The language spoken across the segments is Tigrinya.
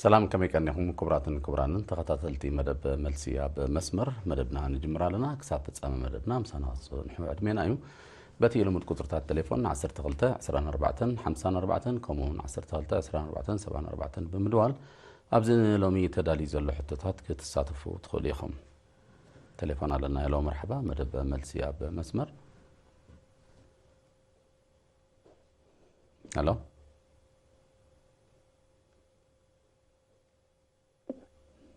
ሰላም፣ ከመይ ቀኒኹም ክቡራትን ክቡራንን ተኸታተልቲ መደብ መልሲ ኣብ መስመር? መደብና ንጅምር ኣለና። ክሳብ ፍጻመ መደብና ምሳና ክትጸንሑ ዕድሜና እዩ። በቲ ልሙድ ቁጽርታት ቴሌፎን ዓሰርተ ክልተ ዕስራን ኣርባዕተን ሓምሳን ኣርባዕተን ከምኡ እውን ዓሰርተ ክልተ ዕስራን ኣርባዕተን ሰብዓን ኣርባዕተን ብምድዋል ኣብዚ ንሎሚ ተዳልዩ ዘሎ ሕቶታት ክትሳተፉ ትኽእሉ ኢኹም። ቴሌፎን ኣለና። ሄሎ፣ መርሓባ፣ መደብ መልሲ ኣብ መስመር። ሄሎ፣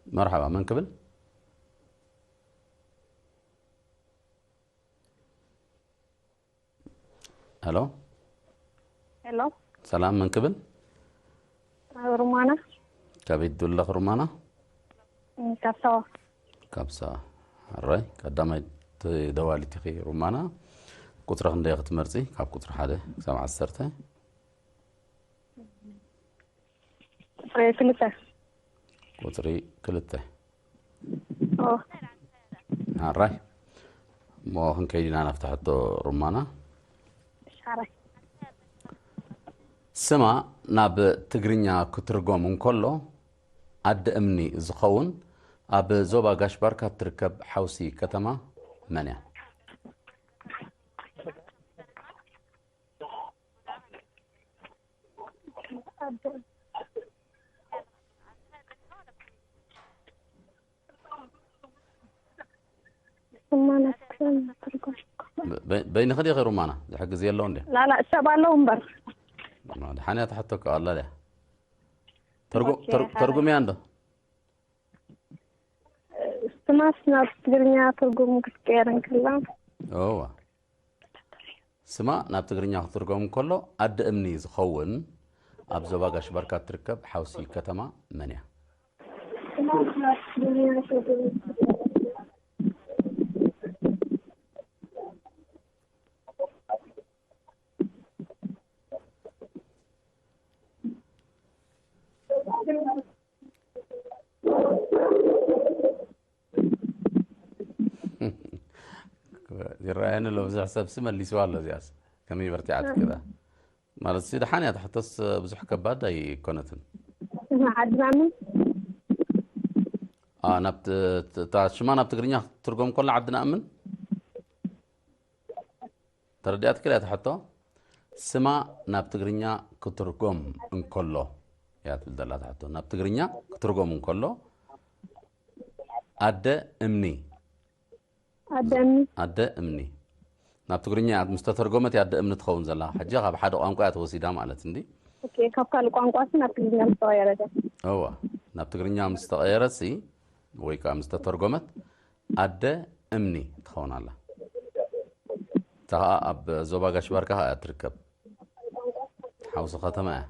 መርሓባ፣ መን ክብል? ሄሎ፣ ሄሎ፣ ሰላም፣ መን ክብል? ሩማና። ካበይ ትድውሊ ኣለኺ ሩማና? እም፣ ካብ ሳዋ። ካብ ሳዋ። ሕራይ፣ ቀዳማይ ደዋሊት ኢኺ ሩማና። ቁጽሪ ክንደይ ክትመርጺ? ካብ ቁጽሪ ሓደ ክሳብ ዓሰርተ። ቁጽሪ ክልተ። ቁጽሪ ክልተ። ኦ። ሕራይ። እሞ ክንከይድ ኢና ናብቲ ሕቶ ሩማና። እሺ፣ ሕራይ። ስማ ናብ ትግርኛ ክትርጎም እንከሎ ኣደ እምኒ ዝኸውን ኣብ ዞባ ጋሽ ባርካ እትርከብ ሓውሲ ከተማ መን እያ? ስማ ናብ ትግርኛ ክትርጎም። በ-፣ በ-፣ በይንኺ ዲኺ ሩማና? ዝሕግዝ የለውን ድዩ? ላላ፣ ሰብ ኣለዉ እምበር። ማ፣ ድሓን እያ ትሕቶ እኮ ኣላ ድያ? ተርጉ-፣ ኦኬ፣ ተር-፣ ሓራይ። ተርጉምያ እንዶ? ስማስ ናብ ትግርኛ ትርጉም ክትቀየር እንክላ። እዋ። ስማ ናብ ትግርኛ ክትርጎም እንከሎ ኣደ እምኒ ዝኸውን ኣብ ዞባ ጋሽ ባርካ እትርከብ ሓውሲ ከተማ መን እያ? ይረኣየኒ ኣሎ፣ ብዙሕ ሰብሲ መልስዋ ኣሎ። እዚኣስ ከመይ በርቲዓ ትክእላ? ማለት ሲ ደሓን እያ፣ ትሕቶስ ብዙሕ ከባድ ኣይኮነትን። ዓድና ምን? አ፣ ናብ ት-፣ ት-፣ እታ ሽማ ናብ ትግርኛ ክትርጎም ከሎ ዓድና እምን? ተረዲኣትኪ ድያ እታ ሕቶ? ስማ ናብ ትግርኛ ክትርጎም እንከሎ እያ ትብል ዘላ እታ ሕቶ። ናብ ትግርኛ ክትርጎም እንከሎ ኣደ እምኒ። ኣደ እምኒ። ኣደ እምኒ። ናብ ትግርኛ ምስ ተተርጎመት እያ ኣደ እምኒ ትኸውን ዘላ። ሕጂ ካብ ሓደ ቋንቋ እያ ተወሲዳ ማለት እንዲ። ኦኬ፣ ካብ ካልእ ቋንቋ ሲ ናብ ትግርኛ ምስ ተቐየረት እያ። እዋ፣ ናብ ትግርኛ ምስ ተቐየረት ሲ ወይ ከዓ ምስ ተተርጎመት ኣደ እምኒ ትኸውን ኣላ። እታ ኸዓ ኣብ ዞባ ጋሽ ባርካ ኸዓ እያ ትርከብ። ሓውሲ ከተማ እያ።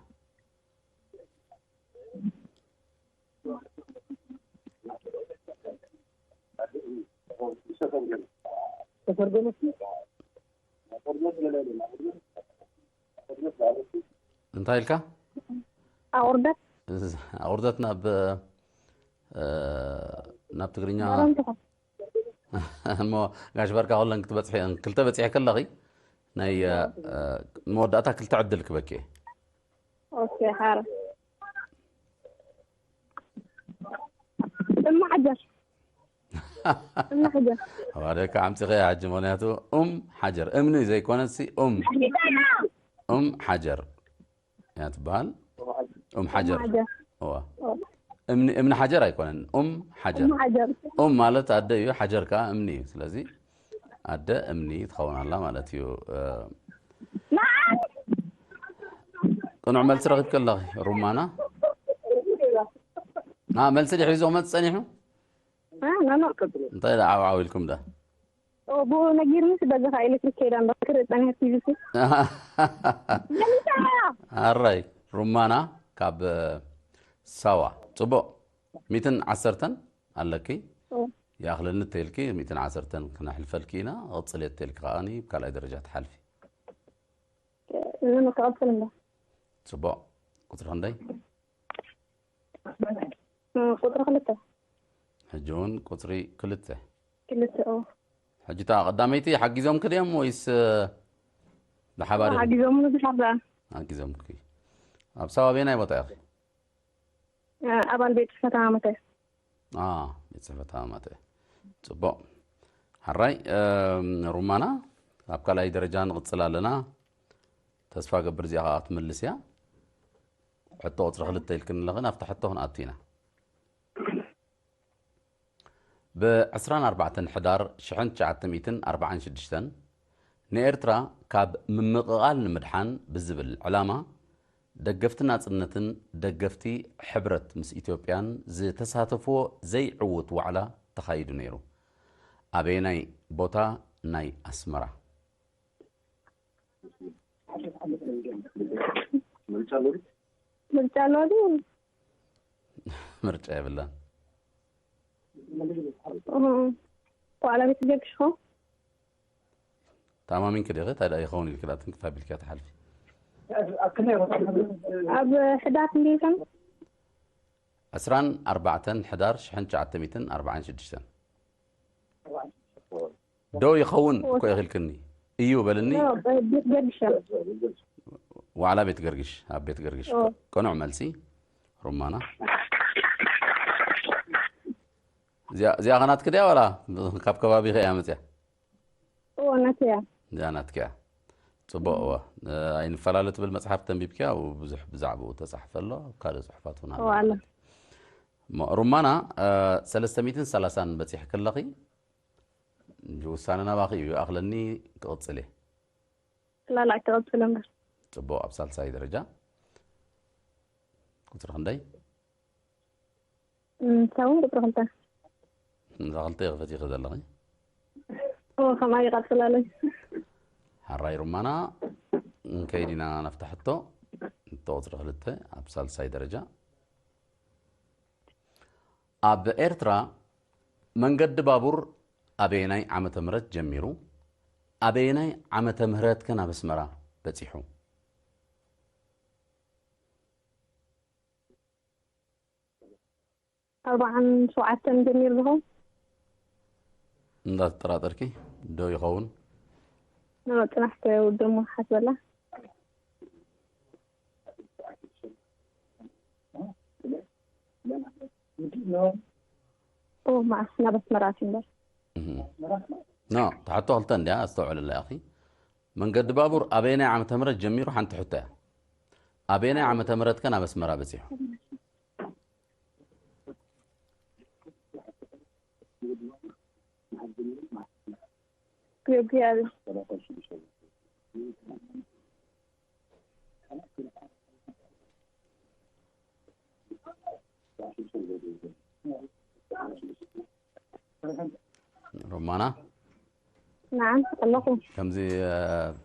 እንታይ ኢልካ? ኣቑርደት? ኣቑርደት ናብ፣ እ፣ ናብ ትግርኛ። ባረንትኻ። እሞ ጋሽ ባርካ ኩለን ክትበጽሒ፣ ክልተ በጺሒ ከለኺ ናይ፣ እ፣ መወዳእታ ክልተ ዕድል ክበኪ እየ። ኦኬ፣ ሓረ። እማ ሓጀር። እማ ሓጀር። ኣዋደካ ኣምጺኸ ሕጂ፣ ምኽንያቱ ኡም ሓጀር፣ እምኒ ዘይኮነሲ ኡም፣ ኡም ሓጀር እያ ትበሃል። ኡም ሓጀር። ሓጀር። እዋ። ኦ። እምኒ፣ እምኒ ሓጀር ኣይኮነን፣ ኡም ሓጀር። እማ ሓጀር። ኡም ማለት ኣደ እዩ፣ ሓጀር ከኣ እምኒ እዩ። ስለዚ ኣደ እምኒ ትኸውን ኣላ ማለት እዩ። እ፣ ንዓይ ቅኑዕ መልሲ ረኺብኪ ኣለኺ ሩማና። አ፣ መልሲ ድሕሪ ዞመት ጸኒሑ? አ፣ ኖ፣ ኖ። እንታይ ደኣ ዓው ዓው ኢልኩም ደኣ? ኦ፣ ብኡ ነጊርኒስ በዚ ኸኣ ኤሌክትሪክ ከይዳ እምበር ክርኢ ጸኒሐ ቲቪ ሲ። መሊሳ! ኣራይ፣ ሩማና ካብ ሳዋ። ጽቡቕ። ሚእትን ዓሰርተን ኣለኪ። ኦ። ይኣኽለኒ እተይልኪ፣ ሚእትን ዓሰርተን ክነሕልፈልኪ ኢና። ቕጽል እተይልኪ ከኣ ብካልኣይ ደረጃ ትሓልፊ። እነ መተቐጽል እንዳ። ጽቡቕ። ቁጽሪ ክንደይ? እ፣ ቁጽሪ ክልተ። ሕጂ እውን ቁጽሪ ክልተ። ክልተ፣ ኦ። ሕጂ እታ ቀዳመይቲ ሓጊዞምኪ ድዮም ወይስ፣ እ፣ ብሓባር ኢኹም? ሓጊዞምኒ ብሓባር። ሓጊዞምኪ። ኣብ ሳዋ ኣበየናይ ቦታ ኢኺ? ኣባል ቤት ጽሕፈት ሃማመተ። አ፣ ቤት ጽሕፈት ሃማመተ። ጽቡቕ። ሕራይ፣ እም፣ ሩማና፣ ኣብ ካልኣይ ደረጃ ንቕጽል ኣለና። ተስፋ ገብር እዚኣ ኸኣ ክትምልስ እያ። ሕቶ ቁጽሪ ክልተ ኢልክኒ ኣለኽን፣ ኣብታ ሕቶ ክንኣቱ ኢና። ብ24 ሕዳር ሽሕን ትሽዓተ ሚእትን ኣርባዓን ሽዱሽተን ንኤርትራ ካብ ምምቕቓል ንምድሓን ብዝብል ዕላማ ደገፍቲ ናጽነትን ደገፍቲ ሕብረት ምስ ኢትዮጵያን ዝተሳተፍዎ ዘይዕዉት ዋዕላ ተኻይዱ ነይሩ። ኣበየናይ ቦታ ናይ ኣስመራ? ምርጫ ኣሎ ድዩ? ምርጫ የብላን። እህ፣ ዋዕላ ቤት ገርግሽ ኸ? ተኣማሚንኪ ዲኺ? እንታይ ደኣ ይኸውን ኢልኪ ደኣ ትንክፍ ኣቢልኪ ትሓልፊ? ኣብ ሕዳር ክንደይ ይኾን? ዕስራን ኣርባዕተን ሕዳር ሽሕን ትሽዓተ ሚእትን ኣርባዓን ሽዱሽተን። ዶ ይኸውን እኮ ኢኺ ኢልክኒ። እዩ በልኒ። ዶ፣ ቤት ገርግሽ። ዋዕላ ቤት ገርግሽ፣ ኣብ ቤት ገርግሽ። ኦ። ቅኑዕ መልሲ ሩማና። እዚኣ፣ እዚኣ ኸ ናትኪ ድያ ዋላ ካብ ከባቢኺ እያ መፅያ? እዎ፣ ናተይ እያ። እዚኣ ናትኪ እያ። ጽቡቕ፣ እዎ። እ፣ ኣይንፈላለ ትብል መጽሓፍ ተንቢብኪያ፣ ኣብኡ ብዙሕ ብዛዕባኡ ተጻሕፈ ኣሎ፣ ኣብ ካልእ ጽሑፋት እውን ኣሎ እዎ፣ ኣሎ። ማለት እዩ። እሞ ሩማና፣ እ፣ ሰለስተ ሚእትን ሰላሳን በጺሕኪ ኣለኺ። ውሳነ ናባኺ እዩ፣ ይኣኽለኒ ክቕጽል እየ። ላላዕ ክቕጽል እምበር። ጽቡቕ፣ ኣብ ሳልሳይ ደረጃ ቁጽሪ ክንደይ? እም፣ ሳውን ቁጽሪ ክልተ። እዛ ክልተ ኢኺ ፈቲኺ ዘለኺ? እዎ፣ ከምኣ ይቐጽል ኣለይ። ሓራይ ሩማና፣ እንከይድ ኢና ናብታ ሕቶ። ሕቶ ቁጽሪ ክልተ ኣብ ሳልሳይ ደረጃ። ኣብ ኤርትራ መንገዲ ባቡር ኣበየናይ ዓመተ ምህረት ጀሚሩ? ኣበየናይ ዓመተ ምህረት ከ ናብ ኣስመራ በጺሑ? ኣርባዓን ሸውዓተን ጀሚሩ ዝኸውን። እንዳተጠራጠርኪ ዶ ይኸውን? ኖ፣ ጽናሕ ከውድሞ ሓስበላ። ኦ፣ መዓስ ናብ ኣስመራ ኣትዩ እምበር። እህ። ኖ፣ ትሓቶ ክልተ እንድያ፣ ኣስተውዕልላ ኢኺ። መንገዲ ባቡር ኣበየናይ ዓመተ ምህረት ጀሚሩ ሓንቲ ሕቶ እያ። ኣበየናይ ዓመተ ምህረት ከ ናብ ኣስመራ በጺሑ? ጊዮርጊስ። ሮማና? ናዓም፣ ኣለኹ። ከምዚ፣ እ፣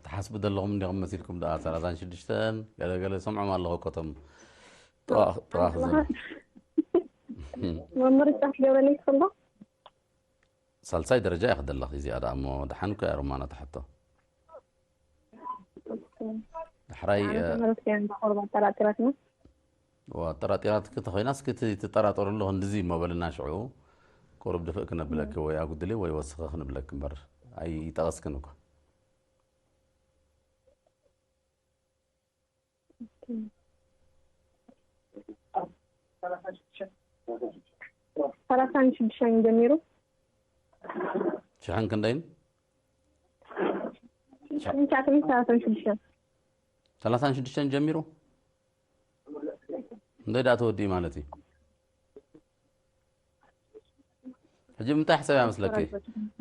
ትሓስቡ ዘለኹም እንዲኹም መሲልኩም ደኣ፣ ሰላሳን ሽዱሽተን ገለ ገለ ሰምዖም ኣለኹ እኮ፣ እቶም ጥቓ-፣ ጥቓ ክዘሉ። መምህር ይፍታሕ ገብረለይ ትፈልጦ? ሳልሳይ ደረጃ ኢኺ ዘለኺ እዚኣ ደኣ፣ እሞ ደሓን እኮ እያ ሮማና ትሓቶ። ዳሕራይ፣ ዓመተ እ፣ ምህረት ከ እንዳ ቁሩብ ኣጠራጢራትና። እዋ፣ ኣጠራጢራትኪ ተኾይናስ፣ ክቲ ትጠራጠሩ ኣለኹ፣ እንድዚ እሞ በልና ሽዑ። ቁሩብ ድፍእ ክነብለኪ፣ እም። ወይ ኣጉድሊ ወይ ወስኺ ክንብለኪ እምበር፣ ኣይጠቐስክን እኮ። ኦኬ። ሰላሳን ሽዱሽተን ጀሚሩ። ሽሕን ክንደይን? ሽሕን ትሽዓተ ሚእትን ሰላሳን ሽዱሽተን። ሰላሳን ሽዱሽተን ጀሚሩ? እንደ ዳኣ ተወዲኡ ማለት እዩ። ሕጂ ምንታይ ሕሰብ እያ መስለኪ?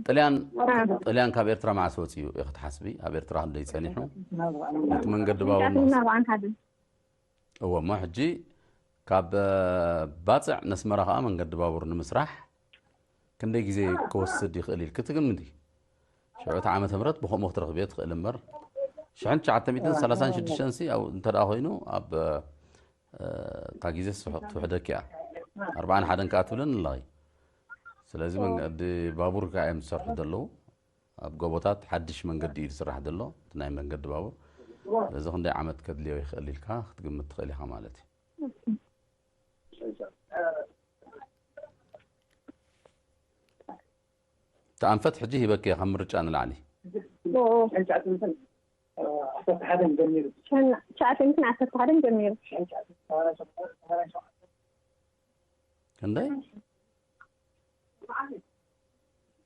ጥልያን፣ ኣዎ። ጥልያን ካብ ኤርትራ መዓስ ወፂኡ ኢኺ ትሓስቢ? ኣብ ኤርትራ ክንደይ ጸኒሑ? ነቲ መንገዲ ባቡር ትሽዓተ ሚእትን ኣርባዓን ሓደን። እወ፣ እሞ ሕጂ ካብ፣ እ፣ ባጽዕ ነስመራ ኸኣ መንገዲ ባቡር ንምስራሕ ክንደይ ግዜ ክወስድ ይኽእል ኢልኪ ትግምቲ? ሽዑ እቲ ዓመተ ምህረት ብኸምኡ ክትረኽብዮ ትኽእል እምበር፣ ሽሕን ትሽዓተ ሚእትን ሰላሳን ሽዱሽተን ሲ፣ ኣብ፣ እንተ ደኣ ኮይኑ፣ ኣብ፣ እ፣ እታ ግዜ ስሕ-፣ ትውሕደኪ እያ። ኣርባዓን ሓደን ከኣ ትብለኒ ኣለኺ። ስለዚ መንገዲ ባቡር ከኣ እዮም ዝሰርሑ ዘለዉ። ኣብ ጎቦታት ሓድሽ መንገዲ እዩ ዝስራሕ ዘሎ፣ እቲ ናይ መንገዲ ባቡር። ስለዚ ክንደይ ዓመት ከድልዮ ይኽእል ኢልካ ክትግምት ትኽእል ኢኻ ማለት እዩ። እቲ ኣንፈት ሕጂ ሂበኪ እየ፣ ካብ ምርጫ ንላዕሊ። ኦ። ትሽዓተ ሚእትን ዓሰርተ ሓደን ጀሚሩ። ትሽዓተ ሚእትን ዓሰርተ ሓደን ጀሚሩ። ክንደይ?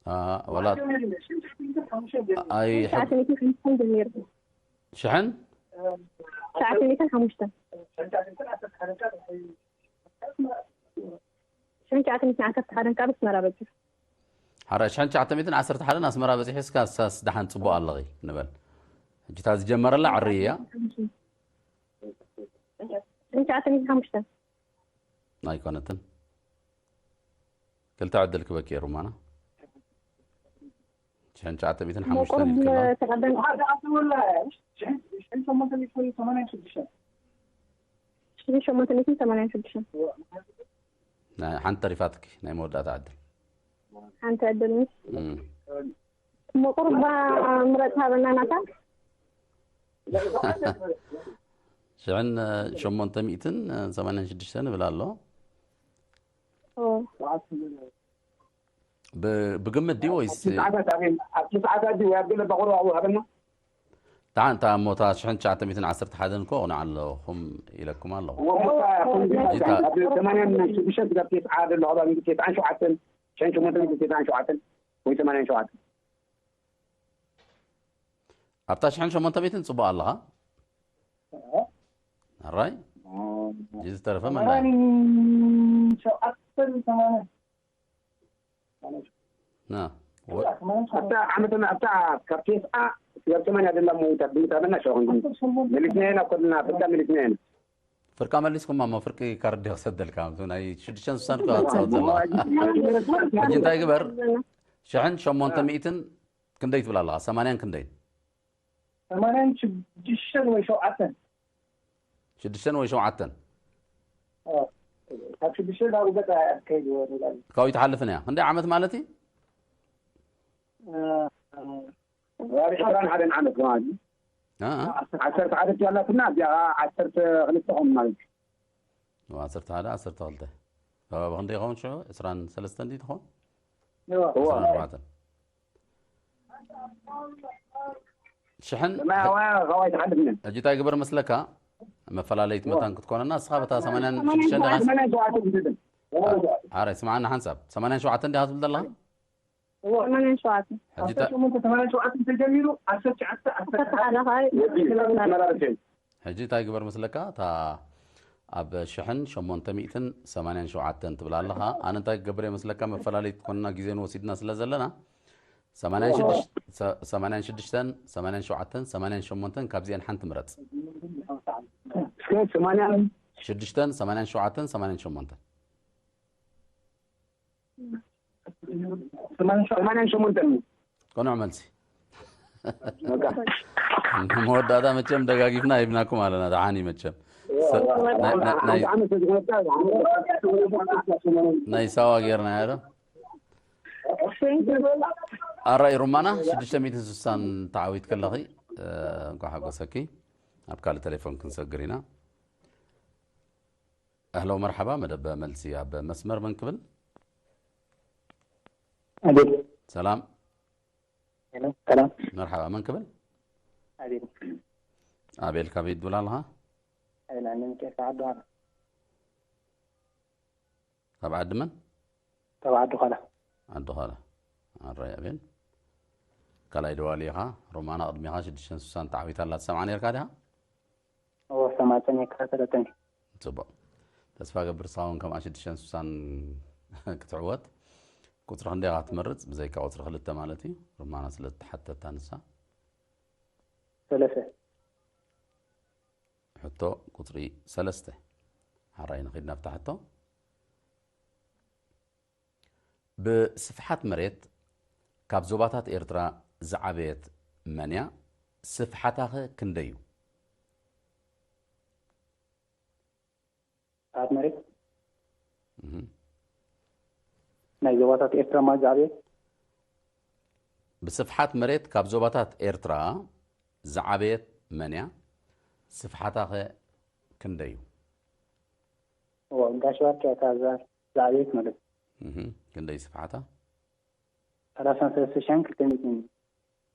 አ፣ ወላ ኣይ ትሽዓተ ሚእትን ሓሙሽተን ጀሚሩ። ሽሕን ትሽዓተ ሚእትን ሓሙሽተን። ሽሕን ትሽዓተ ሚእትን ዓሰርተ ሓደን ካብ ኣስመራ በፂሑ። ሓራይ ሽሕን ትሽዓተ ሚእትን ዓሰርተ ሓደን ኣስመራ በፂሑ እስካ ሳስ ደሓን ፅቡቅ ኣለኺ ንበል። ሕጂ እታ ዝጀመረላ ዕርይ እያ። ሽሕን ትሽዓተ ሚእትን ሓሙሽተን። ኣይኮነትን። ክልተ ዕድል ክበኪ እየ ሩማና። ሽሕን ትሽዓተ ሚእትን ሓሙሽተን ቁሩብ ኢልክላ። ተቐደም። ሽሕን ሸሞንተ ሚእትን ሰማንያን ሽዱሽተን። ናይ ሓንቲ ተሪፋትኪ ናይ መወዳእታ ዕድል። ሓንቲ ዕድል ምስ እም። እሞ ቁሩብ ምረፅ ሃበና ናታ። ሽሕን ሸሞንተ ሚእትን ሰማንያን ሽዱሽተን ይብል ኣሎ። ኦ። ብ- ብግምት ድዩ ወይስ ኣብቲ ሰዓታት ኣበይ ኣብቲ ሰዓታት ድዩ ወይ ኣብ ገለ ባቑሩ ኣብኡ ሃበና ደሓን እታ እሞ እታ ሽሕን ትሽዓተ ሚእትን ዓሰርተ ሓደን እኮ ንዓለኹም ኢለኩም ኣለኹ። እሞ እታ እታ- ኣብ ሰማንያን ሽዱሽተን ስጋብ ተስዓ ዘሎ ከባቢ ተስዓን ሸውዓተን ሽሕን ሸሞንተ ሚእትን ተስዓን ሸውዓተን ወይ ሰማንያን ሸውዓተን ኣብታ ሽሕን ሸሞንተ ሚእትን ፅቡቅ ኣለኻ። ኣራይ እዚ ዝተረፈ መን ሰማንያን ሸውዓተን ሰማንያን ና ኣብታ ዓመተ ኣብታ ካብ ቴስዓ ስጋብ ሰማንያ ደላ ሞዊታት ብምታመና ሸውዓን መሊስናየና ኮልና ፍርቃ መሊስናየና ፍርቃ መሊስኩም እሞ ፍርቂ ካርድ ክሰደልካ ኣብቲ ናይ ሽዱሽተን ስሳን እኮ ትፃወት ዘለኻ። ሕጂ እንታይ ግበር? ሽሕን ሸሞንተ ሚእትን ክንደይ ትብል ኣለኻ? ሰማንያን ክንደይ? ሰማንያን ሽዱሽተን ወይ ሸውዓተን ሽዱሽተን ወይ ሸውዓተን? ካብ ሽዱሽተ ናብ ገጠር ከይድ ይወርዳል። ካብኡ ይትሓልፍን እያ። ክንደይ ዓመት ማለት እዩ? ዕስራን ሓደን ዓመት ማለት እዩ። አ? ዓሰርተ ሓደ ትዋላትና እዚኣ ዓሰርተ ክልተ ኾን ማለት እዩ። ዓሰርተ ሓደ ዓሰርተ ክልተ ከባቢ ክንደይ ይኸውን ሽዑ? ዕስራን ሰለስተን ድዩ ትኸውን? እዋ። እዋ። ዕስራን ኣርባዕተን ሽሕን ሰማያዊ ካዋይ ትሓልፍነ ሕጂ እንታይ ግበር መስለካ? መፈላለይት መታን ክትኮነና እስኻ በታ ሰማንያን ሽዱሽተን ዲኻ? ሰማንያን ሸውዓተን ትብል ሓራይ ስምዓና ሓንሳብ ሰማንያን ሸውዓተን ዲኻ ትብል ዘለኻ? ሰማንያን ሸውዓተን። ሕጂ ዓሰርተ ሸሞንተ ሰማንያን ሸውዓተን ተጀሚሩ ዓሰርተ ትሽዓተ ዓሰርተ ዓሰርተ ሓደ ኸዓ መራርተይ ሕጂ እንታይ ግበር መስለካ? እታ ኣብ ሽሕን ሸሞንተ ሚእትን ሰማንያን ሸውዓተን ትብል ኣለኻ። ኣነ እንታይ ክገብር እየ መስለካ? መፈላለይት ክትኮነና ግዜ ንወሲድና ስለ ዘለና ሰማንያን ሽዱሽተ ሰ- ሰማንያን ሽዱሽተን ሰማንያን ሸውዓተን ሰማንያን ሸሞንተን ካብዚአን ሓንቲ ምረፅ። እስከ ሰማንያን ሽዱሽተን ሰማንያን ሸውዓተን ሰማንያን ሸሞንተን ሰማንያን ሸሞንተን ቅኑዕ መልሲ። በቃ መወዳእታ መቸም ደጋጊፍና ሂብናኩም ኣለና። ደሓን እዩ መቸም። ሰ- ናይ- ናይ- ናይ- ዓመት ስለዝኾነታ ናይ ሳዋ ጌርና ያለ ኣራይ ሩማና ሽዱሽተ ሚእትን ስሳን ተዓዊት ከለኺ እ፣ እንኳ ሓጎሰኪ። ኣብ ካልእ ቴሌፎን ክንሰግር ኢና። ኣህሎ መርሓባ መደብ መልሲ ኣብ መስመር መን ክብል? ኣቤል ሰላም ሄሎ፣ ሰላም መርሓባ መን ክብል? ኣቤል ኣቤል ካበይ ትብል ኣለኻ? ኣቤል ኣነ ሚካኤል ካብ ዓዲ ኋላ ካብ ዓዲ መን? ካብ ዓዲ ኋላ ዓዲ ኋላ። ኣራይ ኣቤል ካልኣይ ደዋሊ ኢኻ። ሮማና ቅድሚኻ ሽዱሽተን ስሳን ተዓዊታ ኣላ ትሰምዓ ነርካ ዲኻ? እዎ ሰማዕተን እየ ከታተለተን ጽቡቕ። ተስፋ ገብር ንስኻ እውን ከምኣ ሽዱሽተን ስሳን ክትዕወት ቁጽሪ ክንደይ ኢኻ ትመርጽ? ብዘይካ ቁጽሪ ክልተ ማለት እዩ። ሮማና ስለ እትሓተታ ንሳ ሰለሰ ሕቶ ቁጽሪ ሰለስተ። ሓራይ ንኺድ ናብታ ሕቶ። ብስፍሓት መሬት ካብ ዞባታት ኤርትራ ዝዓበየት መን እያ? ስፍሓታኸ ክንደይ እዩ? ሰዓት መሬት እህ። ናይ ዞባታት ኤርትራ ማለት ዝዓበየት ብስፍሓት መሬት ካብ ዞባታት ኤርትራ ዝዓበየት መን እያ? ስፍሓታኸ ክንደይ እዩ? እዎ ጋሽ ባርካ እያ ካብ ዝዓበየት ማለት እዩ። እህ። ክንደይ ስፍሓታ? ሰላሳን ሰለስተ ሽሕን ክልተ ሚእትን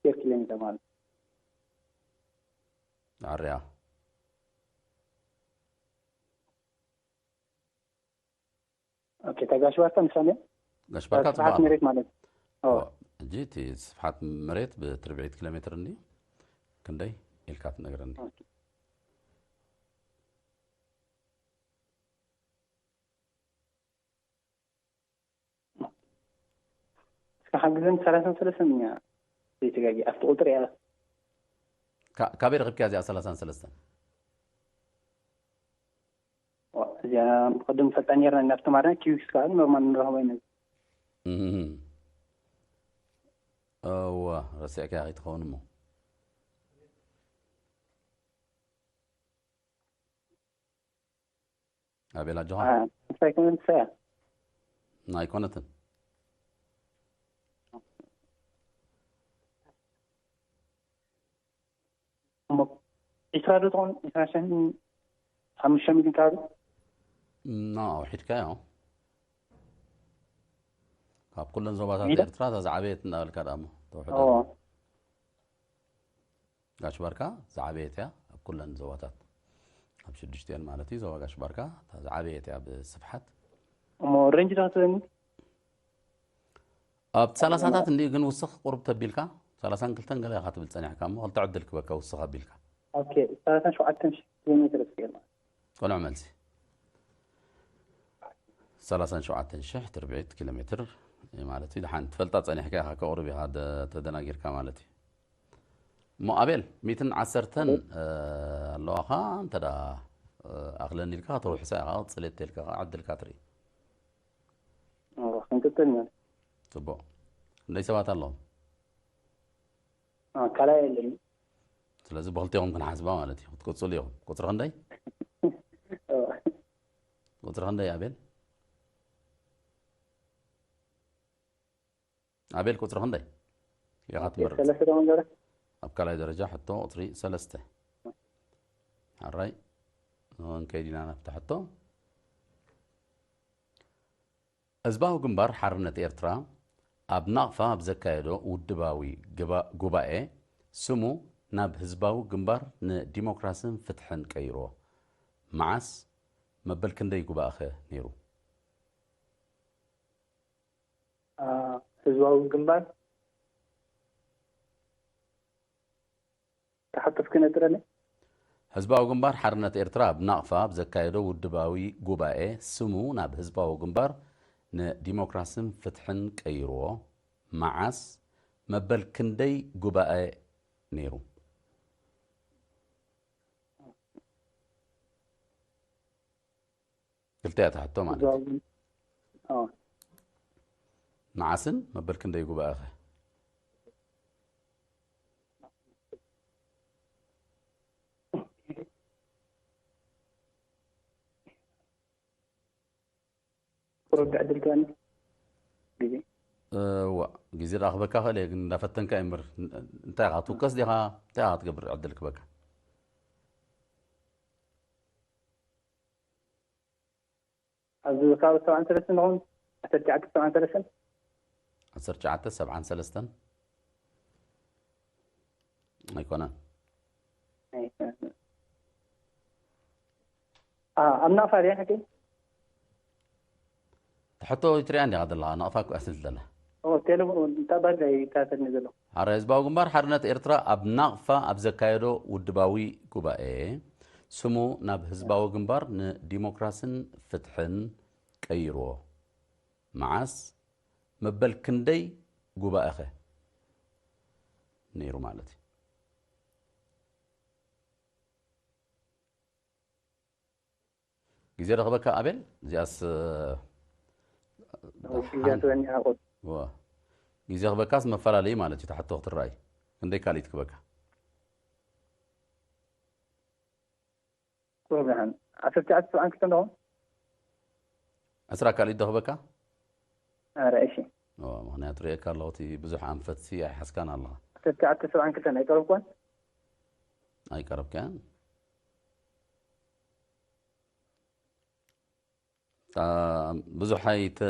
ስኩዌር ኪሎ ሜትር ማለት እዩ። ኣርያ ኦኬ፣ እታ ጋሽ ባርካ ንሳ ነያ? ጋሽ ባርካ ስፍሓት ጽቡቕ። መሬት ማለት። ኦ፣ እጂ እቲ ስፍሓት መሬት ብትርብዒት ኪሎ ሜትር እንዲ ክንደይ ኢልካ ትነግረኒ? እስካ ሓግዘን ሰላሳን ሰለስተን እያ ዘይተጋጊ ኣብቲ ቁጥሪ እያ። ካ- ካበይ ረኺብካ እዚኣ ሰላሳን ሰለስተን? ዋ፣ እዚኣ ብቅድም ፈልጣ ነርና እናብ ተማርና ኪዊክስ ከዓ ኖርማል ንረኽቦ ኢና። እህም። እዋ ረሲዕካ ከይትኸውን እሞ ኣቤላ ጆሃ እንታይ ኮነ ንሳ እያ? ኣይኮነትን። እሞ ዒስራ ዶ ትኾን? ዒስራ ሽሕን ሓሙሽተ ሚእትን ከባቢ። ና ኣውሒድካዮ ካብ ኩለን ዞባታት ሚዳ? ኤርትራ እታ ዝዓበየት እንዳበልካ ደኣ እሞ ተውሕዶ ኦ፣ ጋሽ ባርካ ዝዓበየት እያ ኣብ ኩለን ዞባታት ኣብ ሽዱሽቲአን ማለት እዩ። ዞባ ጋሽ ባርካ እታ ዝዓበየት እያ ብስፍሓት። እሞ ሬንጅ ዶ ክትበኒ? ኣብ ሰላሳታት እንዲ ግን ውስኽ ቁርብ ተቢልካ ሰላሳን ክልተን ገለ ኢኻ ትብል ጸኒሕካ እሞ ክልተ ዕድል ክበካ ውስኽ ኣቢልካ ኦኬ፣ ሰላሳን ሸውዓተን ሺሕ ኪሎ ሜትር እስከ። ቆልዑ መልሲ ሰላሳን ሸውዓተን ሽሕ ትርብዒት ኪሎ ሜትር ማለት እዩ። ደሓን ትፈልጣ ጸኒሕካ ኢኻ ከቑርብ ኢኻ ደ- ተደናጊርካ ማለት እዩ። እሞ ኣቤል ሚእትን ዓሰርተን እ፣ ኣለዋኻ እንተ ደኣ እ፣ ኣኽለኒ ኢልካ ከተውሕሳ ኢኻ ጽሌት ኢልካ ከዓ ዕድልካ ትርኢ። ኦ፣ ክንቅጽል ኢና። ጽቡቕ። ክንደይ ሰባት ኣለዎም? አ፣ ካልኣይ የለን። ስለዚ ብክልቴኹም ክንሓስባ ማለት እዩ ክትቅጽሉ ኢኹም። ቁጽሪ ክንደይ? ኦ፣ ቁጽሪ ክንደይ ኣቤል? ኣቤል ቁጽሪ ክንደይ ኢኻ ትመርጽ? ሰለስተ ዶ መንገረ? ኣብ ካልኣይ ደረጃ ሕቶ ቁጽሪ ሰለስተ። ሓራይ ንኸይድ ኢና ናብታ ሕቶ። ህዝባዊ ግንባር ሓርነት ኤርትራ ኣብ ናቕፋ ኣብ ዘካየዶ ውድባዊ ግባ- ጉባኤ ስሙ ናብ ህዝባዊ ግንባር ንዲሞክራስን ፍትሕን ቀይርዎ። መዓስ? መበል ክንደይ ጉባኤኸ ነይሩ? አ፣ ህዝባዊ ግንባር ተሓተፍክ ነጥረለ። ህዝባዊ ግንባር ሓርነት ኤርትራ ኣብ ናቕፋ ኣብ ዘካየዶ ውድባዊ ጉባኤ ስሙ ናብ ህዝባዊ ግንባር ንዲሞክራስን ፍትሕን ቀይርዎ። መዓስ? መበል ክንደይ ጉባኤ ነይሩ? ክልተ እያ ትሕቶ ማለት እዩ። ኦ፣ መዓስን መበል ክንደይ ጉባኤኸ? ቁሩብ ዕድል ትበኒ ግዜ። እዋ ግዜ ደኣ ክበካ ክእል እየ፣ ግን እንዳፈተንካ እዩ እምበር። እንታይ ኢኻ ትውከስ ዲኻ? እንታይ ኢኻ ትገብር ዕድል ክበካ? ኣብዚ ከባቢ ሰብዓን ሰለስተን ንኸውን። ዓሰርተ ትሽዓተ ሰብዓን ሰለስተን። ዓሰርተ ትሽዓተ ሰብዓን ሰለስተን ኣይኮነን። አ፣ ኣብ ናቕፋ ድያ ሓቂ? ትሕቶ ይትሪያ እንዲኻ ዘለኻ ናቕፋ እኮ እያ ትብል ዘላ። ኦ፣ ቴሌፎን እንታይ ባል ይከታተልኒ ዘሎ። ሓረ ህዝባዊ ግንባር ሓርነት ኤርትራ ኣብ ናቕፋ ኣብ ዘካየዶ ውድባዊ ጉባኤ ስሙ ናብ ህዝባዊ ግንባር ንዲሞክራስን ፍትሕን ቀይርዎ። መዓስ? መበል ክንደይ ጉባኤኸ ነይሩ ማለት እዩ? ግዜ ረኽበካ ኣቤል? እዚኣስ ግዜ ትበኒ ሓቆት። ዋ። ግዜ ክበካስ መፈላለዩ ማለት እዩ። ተሕቶ ክትረኣይ ክንደይ ካልኢት ክበካ? ቁሩብ ይሓን ዓሰርተ ትሽዓተ ሰብዓን ክልተን ዶ? ዕስራ ካልኢት ዶ ክበካ? ኣረ እሺ። ኦ፣ ምኽንያቱ ርእየካ ኣለኹ እቲ ብዙሕ ኣንፈትሲ ኣይሓዝካን ኣለኻ። ዓሰርተ ትሽዓተ ሰብዓን ክልተን ኣይቀረብኩን። ኣይቀረብካን። አ፣ ብዙሕ ኣይተ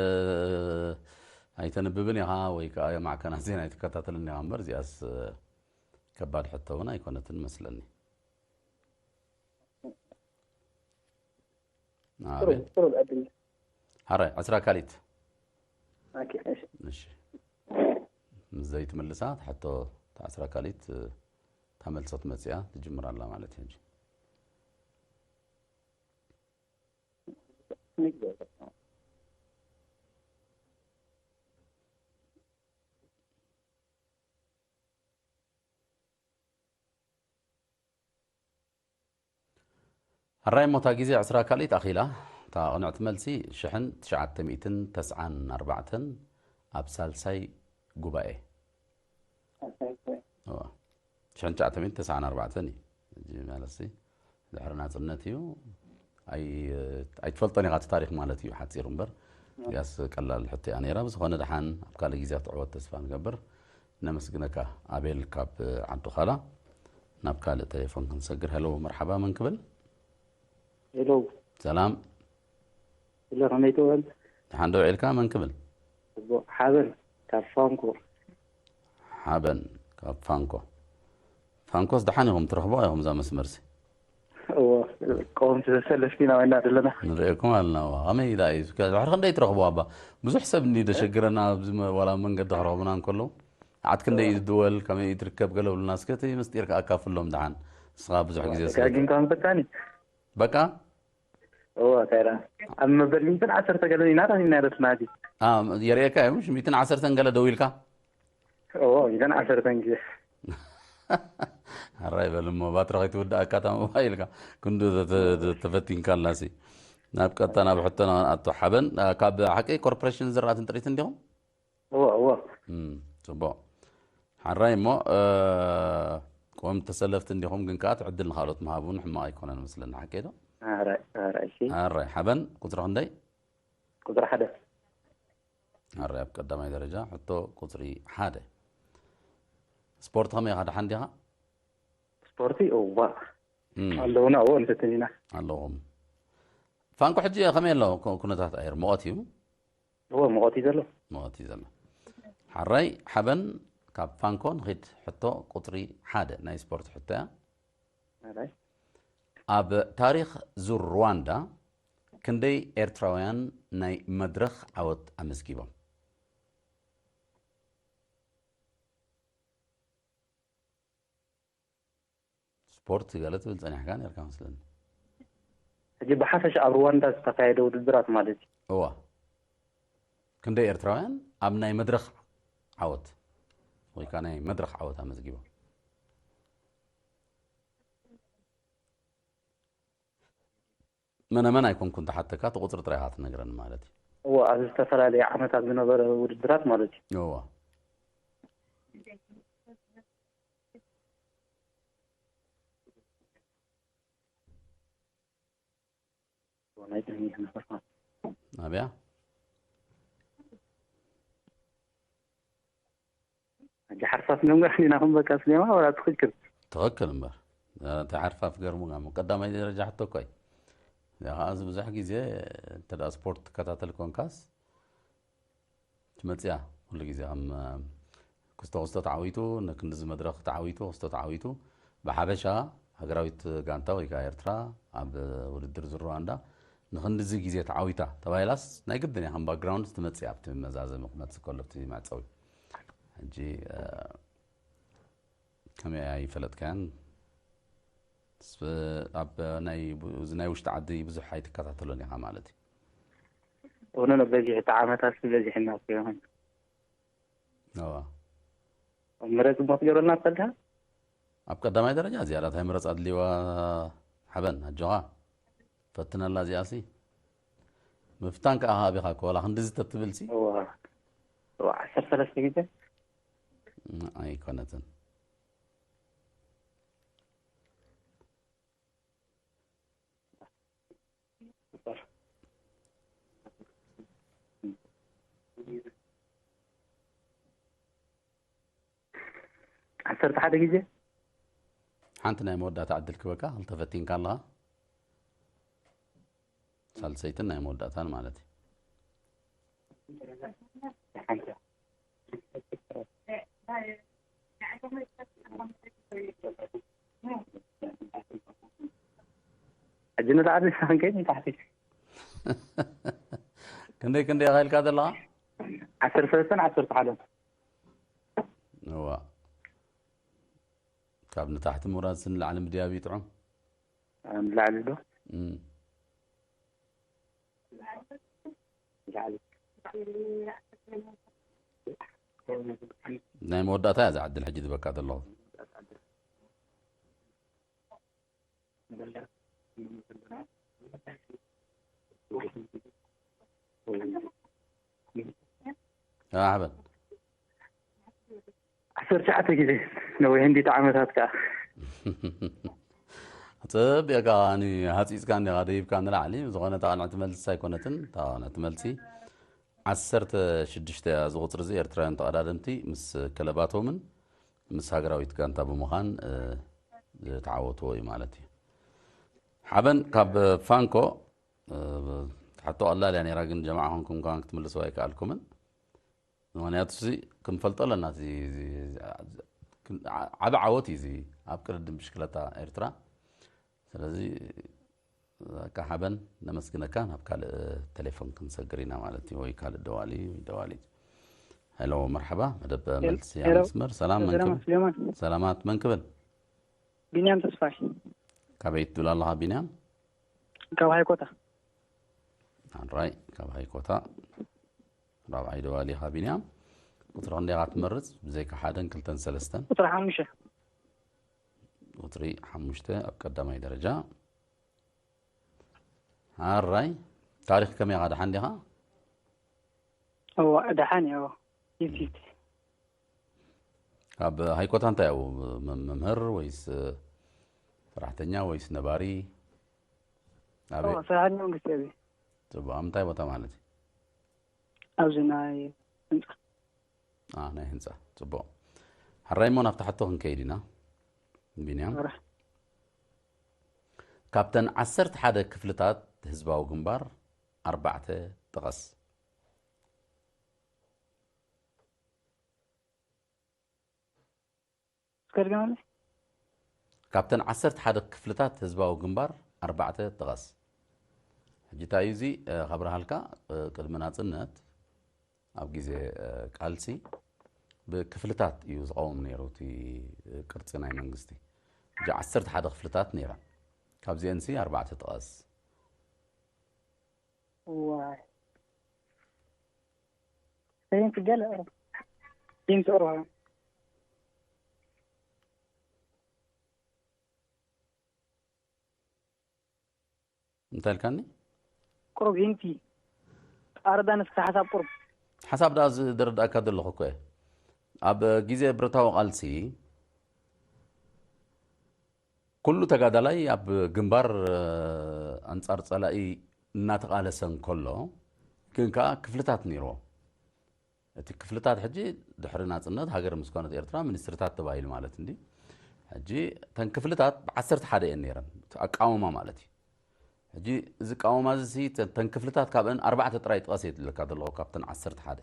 ኣይተንብብን ኢኻ ወይ ከዓ ማዕከናት ዜና ኣይትከታተልን ኢኻ እምበር እዚኣስ ከባድ ሕቶ እውን ኣይኮነትን መስለኒ። ቁሩብ ኣቤል ቁሩብ ዕድል። ሓራይ ዕስራ ካልኢት። ኦኬ፣ እሺ። እሺ፣ ምስ ዘይትምልሳ ትሕቶ፣ እታ ዕስራ ካልኢት እታ መልሶ ትመጽእ እያ፣ ትጅምር ኣላ ማለት እዩ። ሕጂ ሕራይ እሞ እታ ግዜ ዕስራ ካልኢት ኣኺላ። እታ ቅንዕቲ መልሲ ሽሕን ትሽዓተ ሚእትን ተስዓን ኣርባዕተን ኣብ ሳልሳይ ጉባኤ። እዋ። ሽሕን ትሽዓተ ሚእትን ተስዓን ኣርባዕተን እዩ። ሕጂ ማለት ሲ ድሕሪ ናጽነት እዩ። ኣይ-፣ ኣይትፈልጦን ኢኻ እቲ ታሪኽ ማለት እዩ ሓጺሩ እምበር። ያስ ቀላል ሕቶ እያ ነይራ። ብዝኾነ ደሓን ኣብ ካልእ ግዜ ክትዕወት ተስፋ ንገብር። ነመስግነካ ኣቤል ካብ ዓዲ ኻላ። ናብ ካልእ ቴሌፎን ክንሰግር። ሄሎ፣ መርሓባ፣ መን ክብል? ሄሎ፣ ሰላም። ሄሎ፣ ከመይ ትውዕል? ደሓን ዶ ውዒልካ? መን ክብል? ጽቡቕ። ሓበን ካብ ፋንኮ። ሓበን ካብ ፋንኮ። ፋንኮስ ደሓን ኢኹም ትረኽቦ ኢኹም እዛ መስመርሲ? እዎ፣ ቀወምቲ ተሰለፍቲ ኢና ኮይና ዘለና። ንርእየኩም ኣለና። እዋ፣ ከመይ ደኣ እዩ? እስከ ድሕሪ ክንደይ ትረኽቦ ኣባ? ብዙሕ ሰብ እንዲ ደሸግረና ኣብዚ መ-፣ ዋላ መንገዲ ክረኽቡና እንከለዉ። ዓት ክንደይ እዩ ዝድወል? ከመይ እዩ ትርከብ? ገለ ብሉና እስከ እቲ ምስጢር ከኣ ኣካፍሎም ደሓን። ንስኻ ብዙሕ ግዜ ስለ ደጋጊምካ ምፈታኒ። በቃ? እዎ፣ እንታይ ደኣ? ኣብ መበል ሚእትን ዓሰርተ ገለን ኢና ረኺብና ደስና እዚ። አ፣ የርእየካ እዩ። ምሽ ሚእትን ዓሰርተን ገለ ደው ኢልካ? እዎ፣ ሚእትን ዓሰርተን ግዜ። ሕራይ በል እሞ ባትሪ ከይትውድኣካ እታ ሞባይልካ ክንዱ ተ-፣ ተ-፣ ተፈቲንካ ኣላሲ። ናብ ቀጥታ ናብ ሕቶና ኣቶ ሓበን፣ አ፣ ካብ ሓቂ ኮርፖሬሽን ዝራእትን ጥሪትን ዲኹም? እዎ፣ እዎ። እም፣ ጽቡቕ። ሕራይ እሞ፣ እ፣ ቀወምቲ ተሰለፍቲ እንዲኹም፣ ግን ከኣ እቲ ዕድል ንኻልኦት ምሃብ እውን ሕማቕ ኣይኮነን መስለኒ፣ ሓቂ ዶ? ሕራይ፣ ሕራይ፣ እሺ። ሕራይ፣ ሓበን ቁጽሪ ክንደይ? ቁጽሪ ሓደ። ሕራይ፣ ኣብ ቀዳማይ ደረጃ ሕቶ ቁጽሪ ሓደ። ስፖርት ከመይ ኢኻ? ደሓን ዲኻ? ስፖርቲ፣ እዋ። እም፣ ኣለውና፣ እዎ፣ ንፍትን ኢና። ኣለኹም። ፋንኮ ሕጂ ከመይ ኣሎ ኩ-፣ ኩነታት ኣየር? ሙቐት እዩ? እዎ፣ ሙቐት እዩ ዘሎ። ሙቐት እዩ ዘሎ። ሕራይ ሓበን ካብ ፋንኮ ንኺድ። ሕቶ ቁጽሪ ሓደ ናይ ስፖርት ሕቶ እያ። ሕራይ። ኣብ ታሪኽ ዙር ሩዋንዳ ክንደይ ኤርትራውያን ናይ መድረኽ ዓወት ኣመዝጊቦም? ስፖርት ገለ ትብል ጸኒሕካ ነርካ መስለኒ። ሕጂ ብሓፈሻ ኣብ ሩዋንዳ ዝተኻየደ ውድድራት ማለት እዩ። እዋ። ክንደይ ኤርትራውያን ኣብ ናይ መድረኽ ዓወት ወይ ከኣ ናይ መድረኽ ዓወት ኣመዝጊቦም? መነ መን ኣይኮንኩን ተሓተካ፣ እቲ ቁጽሪ ጥራይ ኢኻ ትነግረኒ ማለት እዩ። እዎ፣ ኣብ ዝተፈላለየ ዓመታት ዝነበረ ውድድራት ማለት እዩ። እዋ። ናይ ቅድሚት ነፈርካ። ኣብያ? ሕጂ ሓርፋፍ ነምጋሕ ኢና ክንበቃ ስሌማ፣ ወላ ትኽክል። ትኽክል እምበር። እቲ ሓርፋፍ ገርሙና እሞ ቀዳማይ ደረጃ ሕቶ እኮ እዩ። እዚኣ ኸዓ እዚ ብዙሕ ግዜ እንተ ደኣ ስፖርት ትከታተል ኮንካስ፣ ትመጽእ እያ። ኩሉ ግዜ ከም፣ እ፣ ክስቶ ክስቶ ተዓዊቱ፣ ንክንድዚ መድረኽ ተዓዊቱ፣ ክስቶ ተዓዊቱ። ብሓበሻ ሃገራዊት ጋንታ ወይ ከኣ ኤርትራ ኣብ ውድድር ዙር ሩዋንዳ ንክንድዚ ግዜ ተዓዊታ ተባሂላስ ናይ ግድን እያ፣ ከም ባክግራውንድ ትመጽእ እያ፣ ኣብቲ መዛዘሚ ክመጽእ ከሎ፣ ኣብቲ መዕጸዊ። ሕጂ፣ እ፣ ከመይ ኣይፈለጥካያን? ስ-፣ ኣብ ናይ ቡ-፣ እዚ ናይ ውሽጢ ዓዲ ብዙሕ ኣይትከታተሎን ኢኻ ማለት እዩ። እውነ ነው፣ በዚሕ እቲ ዓመታት በዚሕ እናፍዮ ይኾን። እዋ። ምረጽ እሞ ትገብረልና ትፈልጥ? ኣብ ቀዳማይ ደረጃ ዝያዳ እንታይ ምረጽ ኣድልይዋ? ሓበን፣ ኣጆኻ። ፈትነላ እዚኣሲ። ምፍታን ከኣ ሃቢኻ እኮ፣ ዋላ ክንድዚ ተትብልሲ። እዋ። እዋ፣ ዓሰርተ ሰለስተ ግዜ? እም፣ ኣይኮነትን። ዓሰርተ ሓደ ግዜ? ሓንቲ ናይ መወዳእታ ዕድል ክበካ፣ ክልተ ፈቲንካ ኣለኻ። ሳልሰይትን ናይ መወዳእታን ማለት እዩ። ሓንቲ። ሕጂ ንላዕሊ ክንከይድ ንታሕቲ። ክንደይ ክንደይ ኢኻ ኢልካ ዘለኻ? ዓሰርተ ሰለስተን ዓሰርተ ሓደን። እዋ፣ ካብ ንታሕቲ ምውራድ ስን ላዕሊ ምድያብ ይጥዑም። ንላዕሊ ዶ? እም። ንላዕሊ። ናይ መወዳእታ እያ እዛ ዕድል ሕጂ ዝበካ ዘለኹ። ኣሕበን። ዓሰርተ ትሽዓተ ግዜ ነዊሕ እንዲ ዓመታት ከዓ። ጽብቅ፣ ከኣ ሃጺጽካ እንዲኻ ደይብካ ንላዕሊ። ዝኾነ እታ ቅንዕቲ መልሲ ኣይኮነትን። እታ ቅንዕቲ መልሲ ዓሰርተ ሽዱሽተ እያ። እዚ ቁጽሪ እዚ ኤርትራውያን ተቐዳደምቲ ምስ ክለባቶምን ምስ ሃገራዊት ጋንታ ብምዃን፣ እ፣ ዝተዓወትዎ እዩ ማለት እዩ። ሓበን ካብ ፋንኮ፣ እ፣ ትሓቶ ቀላል እያ ነይራ፣ ግን ጀማዓ ኮንኩም ከማን ክትምልስዋ ኣይከኣልኩምን። ምኽንያቱ እዚ ክንፈልጦ ኣለና። እዚ፣ እዚ፣ እዚ፣ ዓቢ ዓወት እዩ እዚ ኣብ ቅድድም ብሽክለታ ኤርትራ። ስለዚ በቃ ሓበን ነመስግነካ፣ ናብ ካልእ ቴሌፎን ክንሰግር ኢና ማለት እዩ፣ ወይ ካልእ ደዋሊ ወይ ደዋሊት። ሄሎ፣ መርሓባ፣ መደብ ሄሎ፣ መልሲ ኣብ ሄሎ። መስመር። ሰላም፣ መን ሰላም ክብል? ስሌማን። ሰላማት፣ መን ክብል? ቢንያም ተስፋይ ካበይ ትብል ኣለኻ ቢንያም? ካብ ሃይኮታ። ኣራይ፣ ካብ ሃይኮታ ራብዓይ ደዋሊ ኢኻ ቢንያም። ቁጽሪ ክንደይ ኢኻ ትመርጽ? ብዘይካ ሓደን ክልተን ሰለስተን። ቁፅሪ ሓሙሽተ። ቁጽሪ ሓሙሽተ ኣብ ቀዳማይ ደረጃ። ኣራይ፣ ታሪኽ ከመይ ኢኻ? ደሓን ዲኻ? እዋ፣ ደሓን እየ። እዋ፣ ይፊት። ኣብ ሃይኮታ እንታይ ኣብኡ? መ-፣ መምህር ወይስ ሰራሕተኛ ወይስ ነባሪ? ኣበይ? እዋ፣ ሰራሕተኛ መንግስቲ እየ። ጽቡቕ። ኣብ ምንታይ ቦታ ማለት እዩ? ኣብዚ ናይ ህንፃ። አ፣ ናይ ህንጻ። ጽቡቕ። ሕራይ እሞ ናብቲ ሕቶ ክንከይድ ኢና። ቢንያም፣ ወራሕ። ካብተን ዓሰርተ ሓደ ክፍልታት ህዝባዊ ግንባር ኣርባዕተ ጥቐስ። እስከ ድገመለይ። ካብተን ዓሰርተ ሓደ ክፍልታት ህዝባዊ ግንባር ኣርባዕተ ጥቐስ። ሕጂ እንታይ እዩ እዚ? እ፣ ከብርሃልካ፣ እ፣ ቅድሚ ናጽነት ኣብ ግዜ፣ እ፣ ቃልሲ ብክፍልታት እዩ ዝቐውም ነይሩ እቲ፣ እ፣ ቅርጺ ናይ መንግስቲ። ሕጂ ዓሰርተ ሓደ ክፍልታት ነይረን። ካብዚአንሲ ኣርባዕተ ጥቐስ። ዋይ። ሰይን ክገለ። ይንጽሩ። እንታይ ኢልካኒ? ቁሩብ ሂንቲ። ኣረዳ ንስካ ሓሳብ ቁሩብ። ሓሳብ ደኣ ዝደረዳእካ ዘለኹ እኮ እየ። ኣብ ግዜ ብረታዊ ቃልሲ ኩሉ ተጋዳላይ ኣብ ግንባር፣ እ፣ ኣንጻር ጸላኢ እናተቓለሰ እንከሎ፣ ግን ከኣ ክፍልታት ነይርዎ። እቲ ክፍልታት ሕጂ ድሕሪ ናጽነት ሃገር ምስ ኮነት ኤርትራ ሚኒስትሪታት ተባሂሉ ማለት እንዲ። ሕጂ እተን ክፍልታት ብዓሰርተ ሓደ እየን ነይረን። እቲ ኣቃውማ ማለት እዩ። ሕጂ እዚ ኣቃውማ እዚ ሲ፣ እተን፣ እተን ክፍልታት ካብአን ኣርባዕተ ጥራይ ጥቐስ እየ ትብለካ ዘለኹ ካብተን ዓሰርተ ሓደ።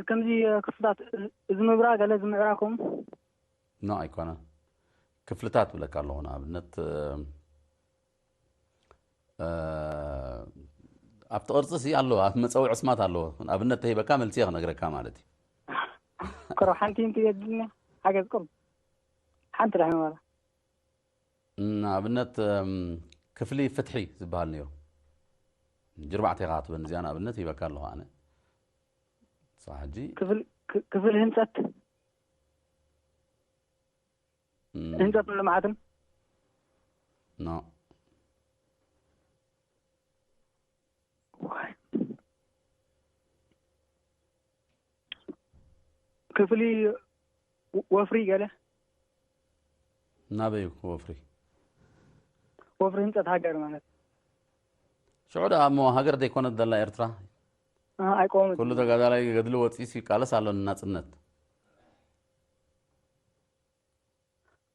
ከምዚ ክፍልታት እዚ ምብራ ገለ ዝምዕራኩም? ኖ፣ ኣይኮነን። ክፍልታት ብለካ ኣለኹ። ንኣብነት፣ እ፣ እ፣ ኣብቲ ቅርጺ ሲ ኣሎ፣ ኣብ መጸውዒ ስማት ኣሎ። ኣብነት ተሂበካ መልሲ እየ ክነግረካ ማለት እዩ። ቁሩብ ሓንቲ እንት የድልኒ ሓገዝ ቁሩብ። ሓንቲ ደሓን ዋላ። ንኣብነት፣ እም፣ ክፍሊ ፍትሒ ዝበሃል ነይሩ። ጅርባዕተ ኢኻ ክትበኒ እዚኣ ንኣብነት ሂበካ ኣለኹ ኣነ። ንሳ ሕጂ ክፍል፣ ክ-፣ ክፍል ህንጸት፣ እም፣ ህንጸት ልምዓትን። ኖ። ክፍሊ ወፍሪ ገለ። ናበይ ወፍሪ? ወፍሪ ህንጸት ሃገር ማለት። ሽዑ ደኣ እሞ ሃገር ዘይኮነት ዘላ ኤርትራ? አ፣ ኣይቆመት። ኩሉ ተጋዳላይ ገድሉ ወጺኡ ይቃለስ ኣሎ ንናጽነት።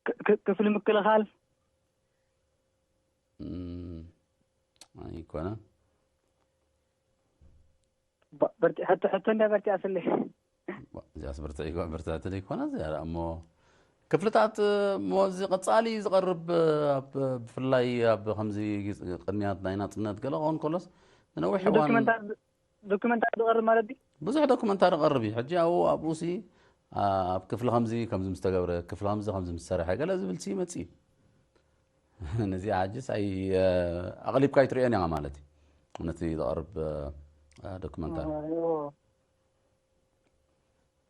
ክ-፣ ክ-፣ ክፍሊ ምክልኻል። እም፣ ኣይኮነን። ባ-፣ በርቲ-፣ ሕቶ፣ ሕቶ እንዳ በርቲኣ ስለ። ባ-፣ እዚኣስ ብርትዒ ይኮ-፣ ብርትዕቲ ዘይኮነ፣ እዚኣ ደኣ እሞ ክፍልታት፣ እ፣ ሞዚ ቀጻሊ ዝቐርብ፣ እ፣ ኣብ፣ ብፍላይ ኣብ ከምዚ ግዝ-፣ ቅድሚያት ናይ ናጽነት ገለ ክኸውን ከሎስ ንነዊሕ እዋን ዶክመንታሪ፣ ዶክመንታሪ ዝቐርብ ማለት ድዩ? ብዙሕ ዶክመንታሪ ይቐርብ እዩ። ሕጂ ኣብኡ፣ ኣብኡ ሲ፣ ኣ-፣ ኣብ ክፍሊ ከምዚ፣ ከምዚ ምስ ተገብረ፣ ክፍሊ ከምዚ፣ ከምዚ ምስ ሰረሐ፣ ገለ ዝብል ሲ ይመጽእ እዩ። ነዚኣ ሕጂስ ኣይ-፣ እ፣ ኣቕሊብካ ኣይትርእዮን ኢኻ ማለት እዩ። ነቲ ዝቐርብ፣ እ፣ ዶክመንታሪ። ኣዎ።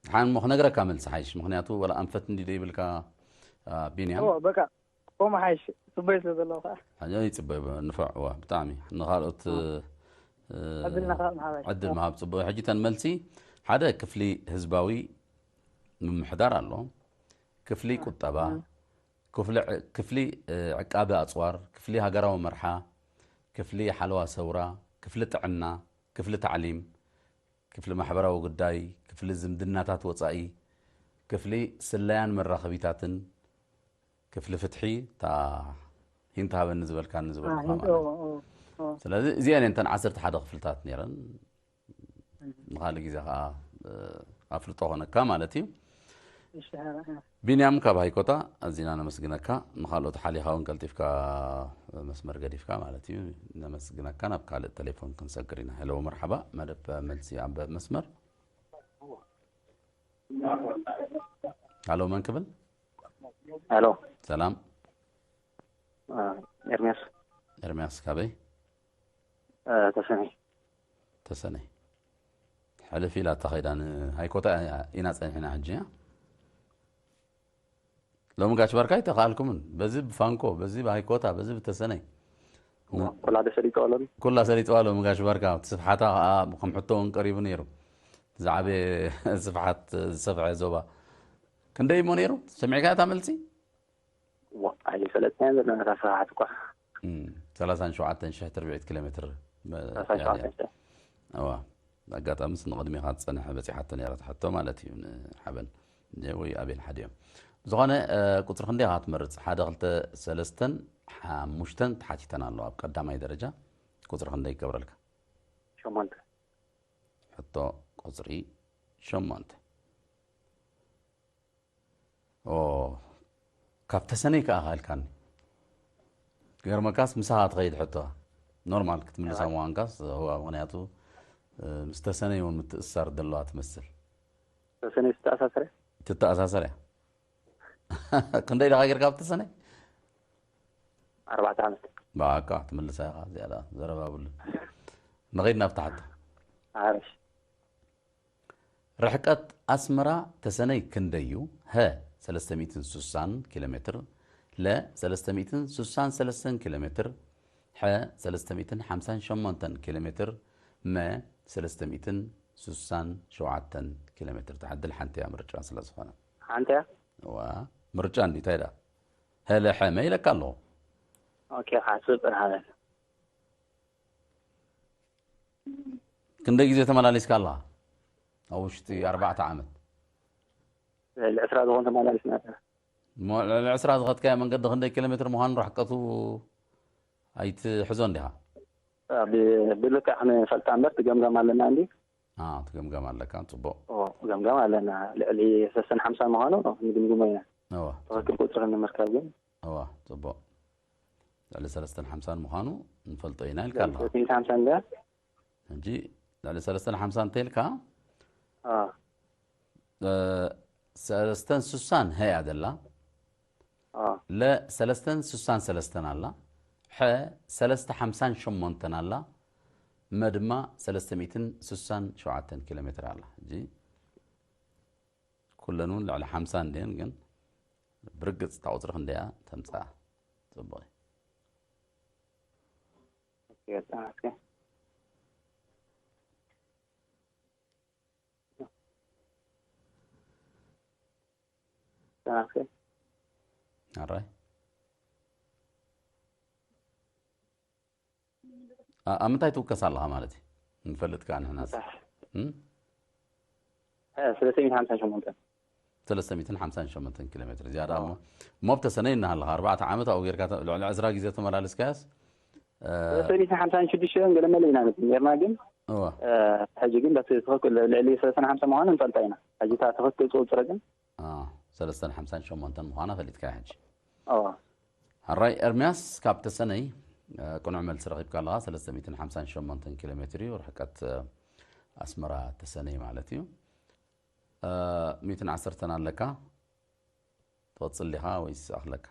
ሓን እሞ ክነግረካ መልሲ ሓይሽ፣ ምኽንያቱ ወላ ኣንፈት እንዲ ደይብልካ፣ ኣ፣ ቢንያም። እዎ፣ በቃ፣ ከምኡ ሓይሽ፣ ጽበይ ስለ ዘለኹ ከዓ። ሓጂ ይጽበይ፣ ብ-፣ ንፉዕ፣ እዋ፣ ብጣዕሚ። ንኻልኦት፣ እዎ። እ፣ ዕድል ንኻልኦት ምሃብ። ዕድል ምሃብ ጽቡቕ። ሕጂ ተን መልሲ፣ ሓደ ክፍሊ ህዝባዊ ምምሕዳር ኣሎ፣ ክፍሊ ቁጠባ፣ እም። ክፍሊ ዕ-፣ ክፍሊ፣ እ፣ ዕቃበ ኣጽዋር፣ ክፍሊ ሃገራዊ መርሓ፣ ክፍሊ ሓለዋ ሰውራ፣ ክፍሊ ጥዕና፣ ክፍሊ ታዕሊም፣ ክፍሊ ማሕበራዊ ጉዳይ፣ ክፍሊ ዝምድናታት ወጻኢ፣ ክፍሊ ስለያን መራኸቢታትን፣ ክፍሊ ፍትሒ፣ እታ ሂንት ሃበኒ ዝበልካኒ አ፣ ዝበልኩኻ ሂንት፣ ማለት ኦ፣ እዩ። ኦ፣ ኦ። ስለዚ እዚአን እየን እተን ዓሰርተ ሓደ ክፍልታት ነይረን። እም። ንኻልእ ግዜ ኸዓ፣ እ፣ ኣፍልጦ ኾነካ ማለት እዩ። እሺ፣ ሀ፣ ሀ። ቢንያም ካብ ሃይኮታ ኣዚና ነመስግነካ። ንኻልኦት ሓሊኻ እውን ቀልጢፍካ መስመር ገዲፍካ ማለት እዩ። ነመስግነካ። ናብ ካልእ ቴሌፎን ክንሰግር ኢና። ሄሎ፣ መርሓባ። መደብ መልሲ ኣብ መስመር። ሃሎ፣ መን ክብል? ሃሎ። ሰላም። አ፣ ኤርሚያስ። ኤርሚያስ ካበይ? አ፣ ተሰነይ። ተሰነይ። ሕልፍ ኢላ እታ ኸይዳ ንሃይኮታ ኢና ጸኒሕና ሕጂ፣ እያ? ሎሚ ጋሽ ባርካ ኣይተኻኣልኩምን። በዚ ብፋንኮ፣ በዚ ብሃይኮታ፣ በዚ ብተሰነይ። ኩላ ዶ ሰሊጠዋ ሎሚ? ኩላ ሰሊጠዋ ሎሚ ጋሽ ባርካ። እቲ ስፍሓታ ኸዓ ከም ሕቶ እውን ቀሪቡ ነይሩ። ዝዓበየ ስፍሓት ዝሰፍሐ ዞባ። ክንደይ እሞ ነይሩ? ሰሚዕካ እታ መልሲ? ዋ፣ ኣይፈለጥናዮን ዘለና እታ ስፍሓት እኳ። እም፣ ሰላሳን ሸውዓተን ሽሕ ትርብዒት ኪሎ ሜትር መ-፣ ሰላሳን ሸውዓተን ሽሕ። እዋ፣ ኣጋጣሚስ ንቕድሜኻ ዝጸንሐ በጺሓቶ ነይራ እታ ሕቶ ማለት እዩ፣ ንሓበን ወይ ኣቤል ሓደ እዮም። ብዝኾነ፣ እ፣ ቁጽሪ ክንደይ ኢኻ ትመርጽ? ሓደ፣ ክልተ፣ ሰለስተን ሓሙሽተን ተሓቲተን ኣለዋ ኣብ ቀዳማይ ደረጃ። ቁጽሪ ክንደይ ይገብረልካ? ሸሞንተ። ሕቶ ቁጽሪ ሸሞንተ። ኦ፣ ካብ ተሰነይ ከኣ ካልካኒ። ገርመካስ ምሳኻ ትኸይድ ሕቶ። ኖርማል ክትምልሳ ምዃንካስ፣ እዋ፣ ምኽንያቱ፣ እ፣ ምስ ተሰነይ እውን ምትእስሳር ዘለዋ ትመስል። ተሰነይ ትተኣሳሰር እያ? ትተኣሳሰር እያ። ክንደይ ደኻ ጌርካ ኣብ ተሰነይ? ኣርባዕተ ዓመት። በቃ፣ ትምልሳ ኢኻ፣ እዚኣ ደኣ ዘረባ የብሉን። ንኸይድ ናብቲ ሕቶ። ሓርሽ። ርሕቀት ኣስመራ ተሰነይ ክንደይ እዩ? ሀ፣ ሰለስተ ሚእትን ስሳን ኪሎ ሜትር፣ ለ፣ ሰለስተ ሚእትን ስሳን ሰለስተን ኪሎ ሜትር፣ ሐ፣ ሰለስተ ሚእትን ሓምሳን ሸሞንተን ኪሎ ሜትር፣ መ፣ ሰለስተ ሚእትን ስሳን ሸውዓተን ኪሎ ሜትር። እታ ዕድል ሓንቲ እያ፣ ምርጫ ስለ ዝኾነ። ሓንቲ እያ? እዋ፣ ምርጫ እንዲ፣ እንታይ ደኣ? ሀ፣ ለ፣ ሐ፣ መ ኢለካ ኣለኹ። ኦኬ፣ ሓስብ ጥንሃበል። ክንደይ ግዜ ተመላሊስካ ኣለኻ? ኣብ ውሽጢ ኣርባዕተ ዓመት? ልዕሊ ዕስራ ዝኾን ተመላሊስና ኣለና። እሞ ልዕሊ ዕስራ ዝኸድካዮ መንገዲ ክንደይ ኪሎ ሜትር ምዃኑ ርሕቀቱ ኣይትሕዞን ዲኻ? ብ-፣ ብልክዕ ክንፈልጣ እምበር ትገምገም ኣለና እንዲ። ኣዎ፣ ትገምገም ኣለካ። ጽቡቕ። ኦ፣ ገምገም ኣለና። ልዕሊ ሰለስተን ሓምሳን ምዃኑ ንግምግሞ ኢና። እዋ፣ ትኽክል ጽቡቕ። ቁጽሪ ንምርካብ ግን። እዋ፣ ጽቡቕ። ልዕሊ ሰለስተን ሓምሳን ምዃኑ ንፈልጦ ኢና ኢልካ ኣለኻ። ሰለስተን ሓምሳን ድያ? ሕጂ ልዕሊ ሰለስተን ሓምሳን እንተ ኢልካ፣ አ። እ፣ ሰለስተን ስሳን ሀያ ዘላ። አ። ለ ሰለስተን ስሳን ሰለስተን ኣላ። ሐ ሰለስተ ሓምሳን ሸሞንተን ኣላ። መ ድማ ሰለስተ ሚእትን ስሳን ሸውዓተን ኪሎ ሜትር ኣላ። ሕጂ ኩለን እውን ልዕሊ ሓምሳ እንድየን፣ ግን ብርግጽ እታ ቁጽሪ ክንደያ ተምጽኣ። ጽቡቕ እዩ። ኦኬ፣ ተመስገን። ተመስገን። ኣራይ። ኣ-፣ ኣብ ምንታይ ትውከስ ኣለኻ ማለት እዩ? ንፈልጥ ከኣ ንሕናስ። ኣታ። እም? እ፣ ሰለስተ ሚእትን ሓምሳን ሸሞንተን። ሰለስተ ሚእትን ሓምሳን ሸሞንተን ኪሎ ሜትር። ዝያዳ ኣዎ። እሞ፣ እሞ ብተሰነይ እናሃለኻ ኣርባዕተ ዓመት ኣብኡ ጌርካ ተ-፣ ልዕሊ ዕስራ ግዜ ተመላልስካያስ፣ እ፣ ሰለስተ ሚእትን ሓምሳን ሽዱሽተ ገለ መለ ኢና ነቲ ጌርና ግን፣ እዋ። እ፣ ሕጂ ግን በቲ ትኽክል ልዕሊ ሰለስተን ሓምሳ ምዃኑ ንፈልጣ ኢና። ሕጂ እታ ትኽክል ቁጽሪ ግን። አ፣ ሰለስተን ሓምሳን ሸሞንተን ምዃና ፈሊጥካ ሕጂ። اه ሕራይ ኤርምያስ ካብ ተሰነይ ቅኑዕ መልሲ ረኺብካ ኣለኻ። ሰለስተ ሚእትን ሓምሳን ሸሞንተን ኪሎ ሜትር እዩ ርሕቀት ኣስመራ ተሰነይ ማለት እዩ። ሚእትን ዓሰርተን ኣለካ። ትቕጽል ዲኻ ወይስ ኣኽለካ?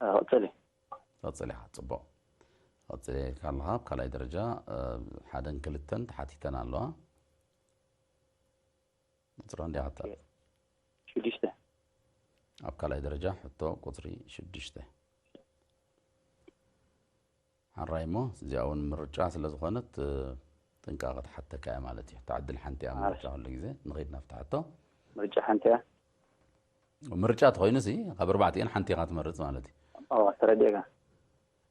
قلت لي ትቕጽል ኢኻ። ጽቡቕ። ትቕጽል ኢኻ ኣለኻ። ኣብ ካልኣይ ደረጃ ሓደን ክልተን ተሓቲተን ኣለዋ። ቁጽሪ እንዲያ ሓታ شو ديشته ኣብ ካልኣይ ደረጃ ሕቶ ቁጽሪ ሽዱሽተ። ሓራይ እሞ እዚኣ እውን ምርጫ ስለ ዝኾነት ጥንቃቐ ትሓተካ እያ ማለት እዩ። ተዕድል ሓንቲ እያ ምርጫ ኩሉ ግዜ። ንኸይድ ናብቲ ሕቶ። مرجع انت ምርጫ ተኾይኑሲ ካብ ኣርባዕቲኤን ሓንቲ ኢኻ ትመርጽ ማለት እዩ። اه ترديك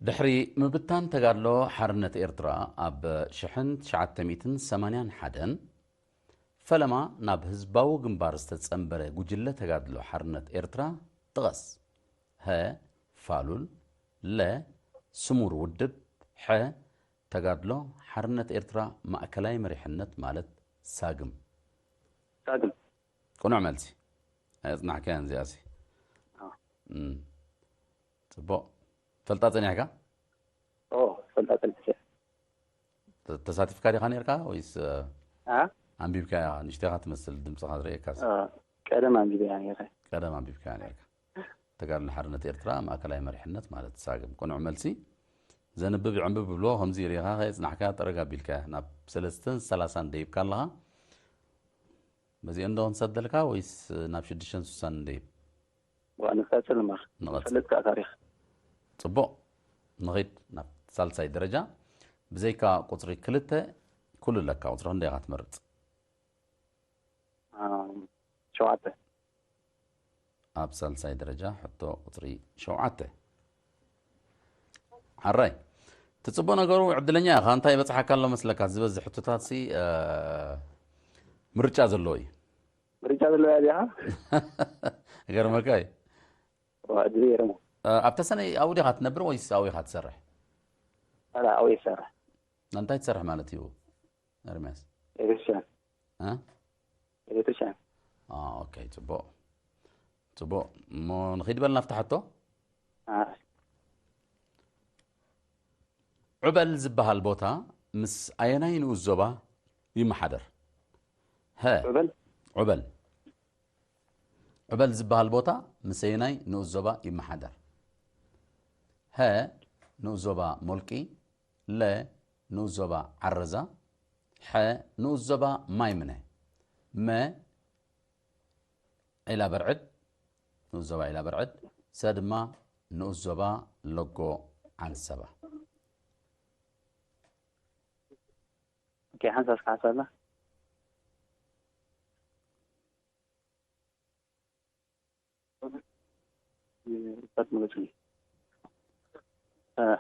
ድሕሪ ምብታን ተጋድሎ ሓርነት ኤርትራ ኣብ ሽሕን ትሽዓተ ሚእትን ሰማንያን ሓደን ፈለማ ናብ ህዝባዊ ግንባር ዝተጸንበረ ጉጅለ ተጋድሎ ሓርነት ኤርትራ ጥቐስ። ሀ ፋሉል፣ ለ ስሙር ውድብ፣ ሐ ተጋድሎ ሓርነት ኤርትራ ማእከላይ መሪሕነት ማለት ሳግም። ساقم ቅኑዕ መልሲ። ኣየጽናሕካያን እዚኣሲ። اه እም። ጽቡቕ። ፈልጣ ጸኒሕካ? اه فلت انت ተ- ተሳቲፍካ ዲኻ ነርካ ወይስ اه ኣንቢብካያ? ንሽተኻ ትመስል ድምፅኻ ዝርእየካ። اه ቀደም ኣንቢበያ ነይረ ቀደም ኣንቢብካያ ነርካ። ተጋድሎ ሓርነት ኤርትራ ማእከላይ መሪሕነት ማለት ሳግም። ቅኑዕ መልሲ። ዘንብብ ይዕንብብ ብሎ ከምዚ ርኢኻ ከየጽናሕካ ጠረግ ኣቢልካ ናብ ሰለስተን ሰላሳን ደይብካ ኣለኻ። በዚአን ዶ ክንሰደልካ ወይስ ናብ ሽዱሽተን ስሳን ደይብ? ንቀፅል እማ ንቐጽል። ፈልጥ ከዓ ታሪክ ጽቡቕ። ንኺድ ናብ ሳልሳይ ደረጃ። ብዘይካ ቁጽሪ ክልተ ኩሉ ኣለካ። ቁጽሪ ክንደይ ኢኻ ትመርጽ? ኣም፣ ሸውዓተ ኣብ ሳልሳይ ደረጃ ሕቶ ቁጽሪ ሸውዓተ። ሓራይ ትጽቦ ነገሩ ዕድለኛ ኢኻ። እንታይ ይበጽሓካ ኣሎ መስለካ? ዝበዝሕ ሕቶታት ሲ እ፣ ምርጫ ዘለዎ እዩ። ምርጫ ዘለዋ እዚኣ ገርመካ እዩ። እድሪ የረሞ እ፣ ኣብ ተሰነይ ኣብኡ ዲኻ ትነብር ወይስ ኣብኡ ኢኻ ትሰርሕ? ኣላ ኣው ይሰርሕ እንታይ ትሰርሕ ማለት እዩ ኤርምያስ? ቤተክርስትያን እ? ቤተክርስትያን አ፣ ኦኬ፣ ጽቡቕ ጽቡቕ። እሞ ንኺድ በል ናብቲ ሕቶ። አ፣ ዑበል ዝበሃል ቦታ ምስ ኣየናይ ንኡስ ዞባ ይመሓደር? ሀ ዑበል ዑበል ዑበል ዝበሃል ቦታ ምስ ኣየናይ ንኡስ ዞባ ይመሓደር? ሀ ንኡስ ዞባ ሞልቂ፣ ለ ንኡስ ዞባ ዓረዛ፣ ሐ ንኡስ ዞባ ማይምነ፣ መ ዒላ በርዕድ፣ ንኡስ ዞባ ዒላ በርዕድ፣ ሰ ድማ ንኡስ ዞባ ለጎ ዓንሰባ። ኦኬ ሓንሳስ ክሓሰላ በት መግለጺ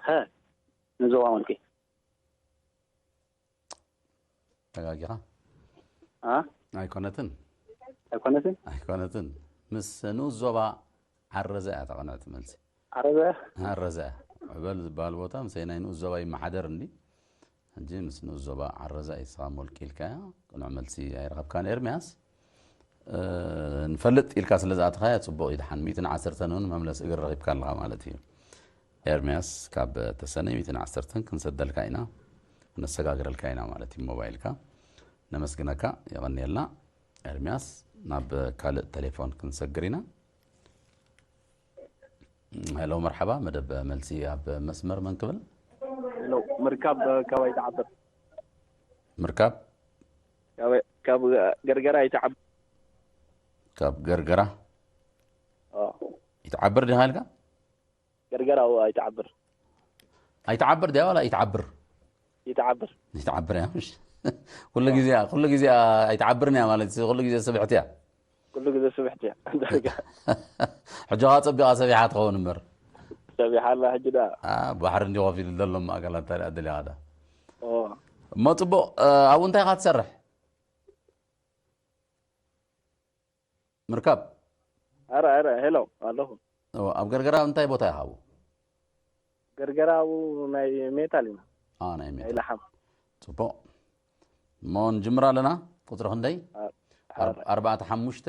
ሀ ንዞባ መልኪ ተጋጊኻ አ ኣይኮነትን ኣይኮነትን ኣይኮነትን። ምስ ንኡስ ዞባ ዓረዛ እያ ተቐንዕቲ መልሲ። ዓረበ ዓረዛ እያ። ዕበል ዝበሃል ቦታ ምስ ናይ ንኡስ ዞባ ይመሓደር እንዲ። ሕጂ ምስ ንኡስ ዞባ ዓረዛ እዩ ስኻ ሞልቂ ኢልካያ። ቅኑዕ መልሲ ኣይረኸብካን ኤርምያስ። እ፣ ንፈልጥ ኢልካ ስለ ዝኣተኻያ ጽቡቕ እዩ። ድሓን ሚእትን ዓሰርተን እውን መምለሲ እግሪ ረኺብካ ኣለኻ ማለት እዩ። ኤርምያስ ካብ ተሰነይ ሚእትን ዓሰርተን ክንሰደልካ ኢና፣ ክነሰጋግረልካ ኢና ማለት እዩ ሞባይልካ። ነመስግነካ፣ የቐንየልና ኤርምያስ። ናብ ካልእ ቴሌፎን ክንሰግር ኢና። ሄሎ መርሓባ፣ መደብ መልሲ ኣብ መስመር መን ክብል? ሄሎ ምርካብ ካባይ ትዓብር? ምርካብ ካባይ- ካብ ገርገራ ይትዓብር? ካብ ገርገራ ኦ፣ ይትዓብር ዲኻ ኢልካ? ገርገራ ኦ፣ ኣይትዓብር ኣይትዓብር ድያ ዋላ ይትዓብር? ይትዓብር። ይትዓብር እያ። ምሽ ኩሉ ግዜ ኩሉ ግዜ ኣይትዓብርን እያ ማለት እዩ። ኩሉ ግዜ ስብሕቲ እያ። ኩሉ ግዜ ስብሕቲ እያ። ዳርጋ ሕጂ ኸዓ ጸቢቓ ሰቢሓ ትኸውን እምበር። ሰቢሓ ኣላ ሕጂ ዳ አ፣ ባሕሪ እንዲ ኮፍ ኢሉ ዘሎ ማእከላ እንታይ ደኣ ደሊኻ ዳ። ኦ፣ እሞ ጽቡቕ፣ እ፣ ኣብኡ እንታይ ኢኻ ትሰርሕ? ምርካብ ኣረ ኣረ ሄሎ ኣለኹ። ኦ፣ ኣብ ገርገራ እንታይ ቦታ ኢኻ ኣብኡ? ገርገራ ኣብኡ ናይ ሜታል ኢና አ፣ ናይ ሜታ ናይ ለሓም። ጽቡቕ። እሞ ንጅምር ኣለና። ቁጽሪ ክንደይ? ኣ- ኣር- ኣርባዕተ ሓሙሽተ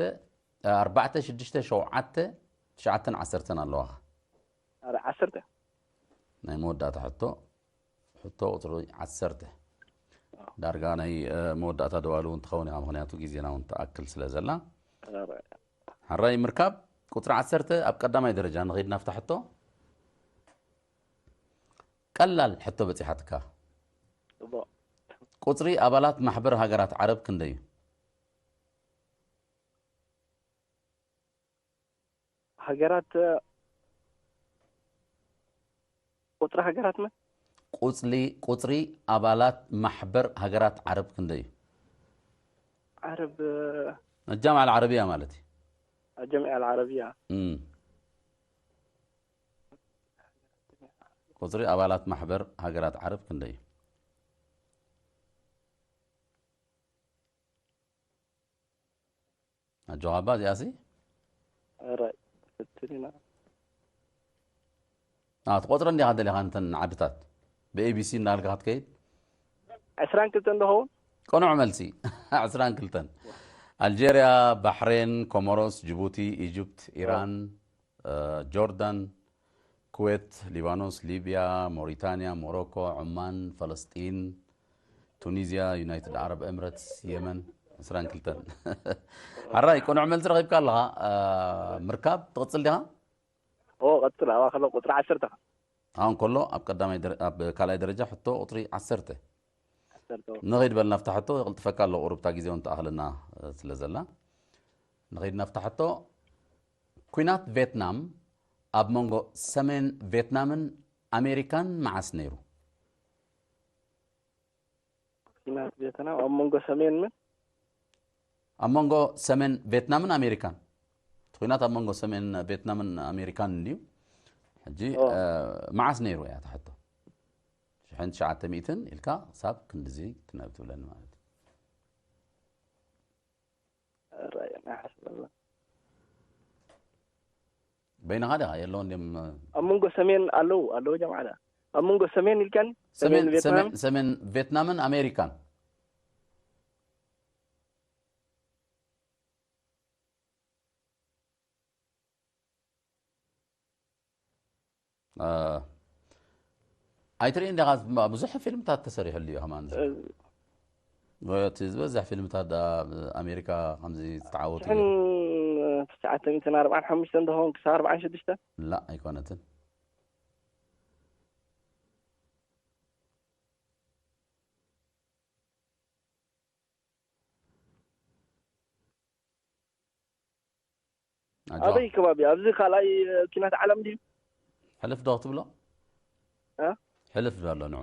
ኣርባዕተ ሽዱሽተ ሸውዓተ ትሽዓተን ዓሰርተን ኣለዋኻ። ኣረ ዓሰርተ ናይ መወዳእታ ሕቶ ሕቶ ቁፅሪ ዓሰርተ ዳርጋ ናይ መወዳእታ ደዋሉ እውን ትኸውን ኢኻ፣ ምክንያቱ ግዜና እውን ትኣክል ስለ ዘላ። ሓራይ ምርካብ ቁፅሪ ዓሰርተ ኣብ ቀዳማይ ደረጃ ንኸይድ ናፍታ ሕቶ። ቀላል ሕቶ በፂሓትካ። ቁፅሪ ኣባላት ማሕበር ሃገራት ዓረብ ክንደይ እዩ? ሃገራት ቁፅሪ ሃገራት መን ቁፅሊ ቁፅሪ ኣባላት ማሕበር ሃገራት ዓረብ ክንደይ እዩ? ዓረብ الجامعة العربية ማለት እዩ። الجامعة العربية እም። ቁፅሪ ኣባላት ማሕበር ሃገራት ዓረብ ክንደይ እዩ? ኣጆኻ እባ እዚኣሲ ራይ ፍትን ኢና ትቆፅረን ዲኻ ደሊኻ እንተን ዓድታት ብኤቢሲ እናልካ ክትከይድ ዕስራን ክልተን ዶ ኸውን ቅኑዕ መልሲ ዕስራን ክልተን ኣልጀርያ፣ ባሕሬን፣ ኮሞሮስ፣ ጅቡቲ፣ ኢጅፕት፣ ኢራን፣ ጆርዳን፣ ኩዌት፣ ሊባኖስ፣ ሊብያ፣ ሞሪታንያ፣ ሞሮኮ፣ ዑማን፣ ፈለስጢን፣ ቱኒዝያ፣ ዩናይትድ ዓረብ ኤምረትስ፣ የመን። ዕስራን ክልተን ሓራይ ቅኑዕ መልሲ ረኺብካ ኣለኻ። ምርካብ ትቕፅል ዲኻ? ቀፅል ኣባ ከሎ ቁፅሪ ዓሰርተ ኣሁን ከሎ ኣብ ቀዳማይ ደረ- ኣብ ካልኣይ ደረጃ ሕቶ ቁፅሪ ዓሰርተ ንኸይድ በል ናብታ ሕቶ። የቕልጥፈካ ኣሎ ቁሩብታ ግዜ እውን ትኣኽለና ስለ ዘላ ንኸይድ ናብታ ሕቶ። ኩናት ቬትናም ኣብ መንጎ ሰሜን ቬትናምን ኣሜሪካን መዓስ ነይሩ? ኩናት ቬትናም ኣብ መንጎ ሰሜን ምን ኣብ መንጎ ሰሜን ቬትናምን ኣሜሪካን እቲ ኩናት ኣብ መንጎ ሰሜን ቬትናምን ኣሜሪካን እንድዩ። ሕጂ መዓስ ነይሩ እያ ትሕቶ ሽሕን ትሽዓተ ሚእትን ኢልካ ክሳብ ክንድዚ ትነብ ትብለኒ ማለት እዩ። ራእየና ሓስበላ በይንኻ ዲኻ የለውን ድም ኣብ መንጎ ሰሜን ኣለዉ ኣለዉ ጀማዓ ኣብ መንጎ ሰሜን ኢልካኒ ሰሜን ሰሜን ቬትናም ሰሜን- ሰሜን ቬትናምን ኣሜሪካን ኣይትርኢ እንዲኻ ብዙሕ ፊልምታት ተሰሪሕሉ እዩ ከማን እቲ ዝበዝሕ ፊልምታት ኣሜሪካ ከምዚ ዝተዓወቱ ሽሕን ትሽዓተ ሚእትን ኣርባዓን ሓሙሽተን ዝኸውን ክሳብ ኣርባዓን ሽዱሽተን ላ ኣይኮነትን ኣበይ ከባቢ ኣብዚ ካልኣይ ኪናት ዓለም ድዩ ሕልፍ ዶ ክትብሎ ሕልፍ ዶ ኣሎ ንዑ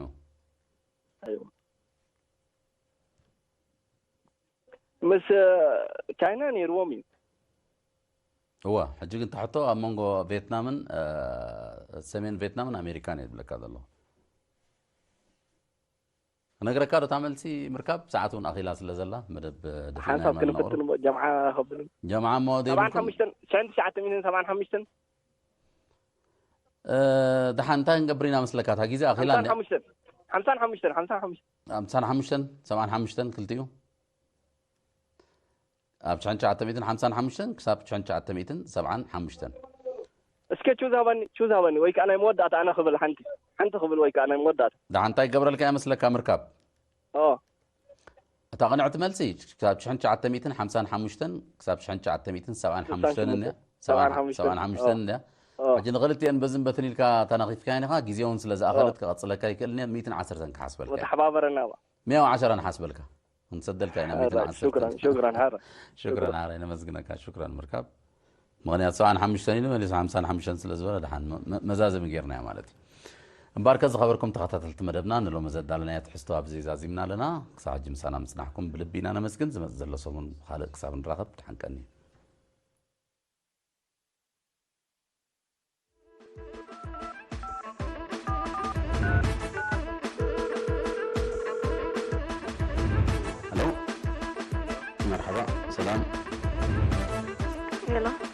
ምስ ቻይና ነይርዎም እዩ እዋ ሕጂ ግን ትሕቶ ኣብ መንጎ ቬትናምን ሰሜን ቬትናምን ኣሜሪካን እየ ዝብለካ ዘለኹ ክነግረካ ዶ እታ መልሲ ምርካብ ሰዓት እውን ኣኺላ ስለ ዘላ መደብ ሓንሳብ ክንፍትን ሞ ጀምዓ ከብሉ ጀምዓ እሞ ሰብዓን ሓሙሽተን ሽሕን ትሽዓተ ሚእትን ሰብዓን ሓሙሽተን ደሓን እንታይ ክንገብር ኢና መስለካ እታ ግዜ ኣኺላ ሓምሳን ሓሙሽተን ሓምሳን ሓሙሽተን ሓምሳን ሓሙሽተን ሓምሳን ሓሙሽተን ሰብዓን ሓሙሽተን ክልቲኡ ኣብ ሽሕን ትሽዓተ ሚእትን ሓምሳን ሓሙሽተን ክሳብ ሽሕን ትሽዓተ ሚእትን ሰብዓን ሓሙሽተን እስከ ቹዝ ሃበኒ ቹዝ ሃበኒ ወይ ከዓ ናይ መወዳእታ ኣነ ክብል ሓንቲ ሓንቲ ክብል ወይ ከዓ ናይ መወዳእታ ደሓ እንታይ ገብረልካ እያ መስለካ ምርካብ ኦ እታ ቅንዕቲ መልሲ ክሳብ ሽሕን ትሽዓተ ሚእትን ሓምሳን ሓሙሽተን ክሳብ ሽሕን ትሽዓተ ሚእትን ሰብዓን ሓሙሽተን እያ ሰብዓን ሓሙሽተን ሰብዓን ሓሙሽተን እያ ሕጂ ንኽልቲአን በዝን በትን ኢልካ ተናኺፍካየን ኢኻ ግዜ እውን ስለ ዝኣኸለት ክቐፅለካ ይክእል እየ ሚእትን ዓሰርተን ክሓስበልካ እየ ተሓባበረና እባ ሚያው ዓሸራ ንሓስበልካ ክንሰደልካ ኢና ሚእትን ዓሰርተን ሽክራን ሽክራን ሓረ ሽክራን ሓረ ነመስግነካ ሽክራን ምርካብ ምክንያቱ ሰብዓን ሓሙሽተን ኢሉ መሊሱ ሓምሳን ሓሙሽተን ስለ ዝበለ ደሓን መ- መ- መዛዘሚ ጌርናዮ ማለት እዩ እምበኣርከ ዝኸበርኩም ተኸታተልቲ መደብና ንሎሚ ዘዳለናዮ ትሕዝቶ ኣብዚ ዛዚምና ኣለና ክሳብ ሕጂ ምሳና ምፅናሕኩም ብልቢ ኢና ነመስግን ዝመፅእ ዘሎ ሰሙን ብካልእ ክሳብ ንራኸብ ድሓን ቀኒ Hello. مرحبا. سلام. Hello.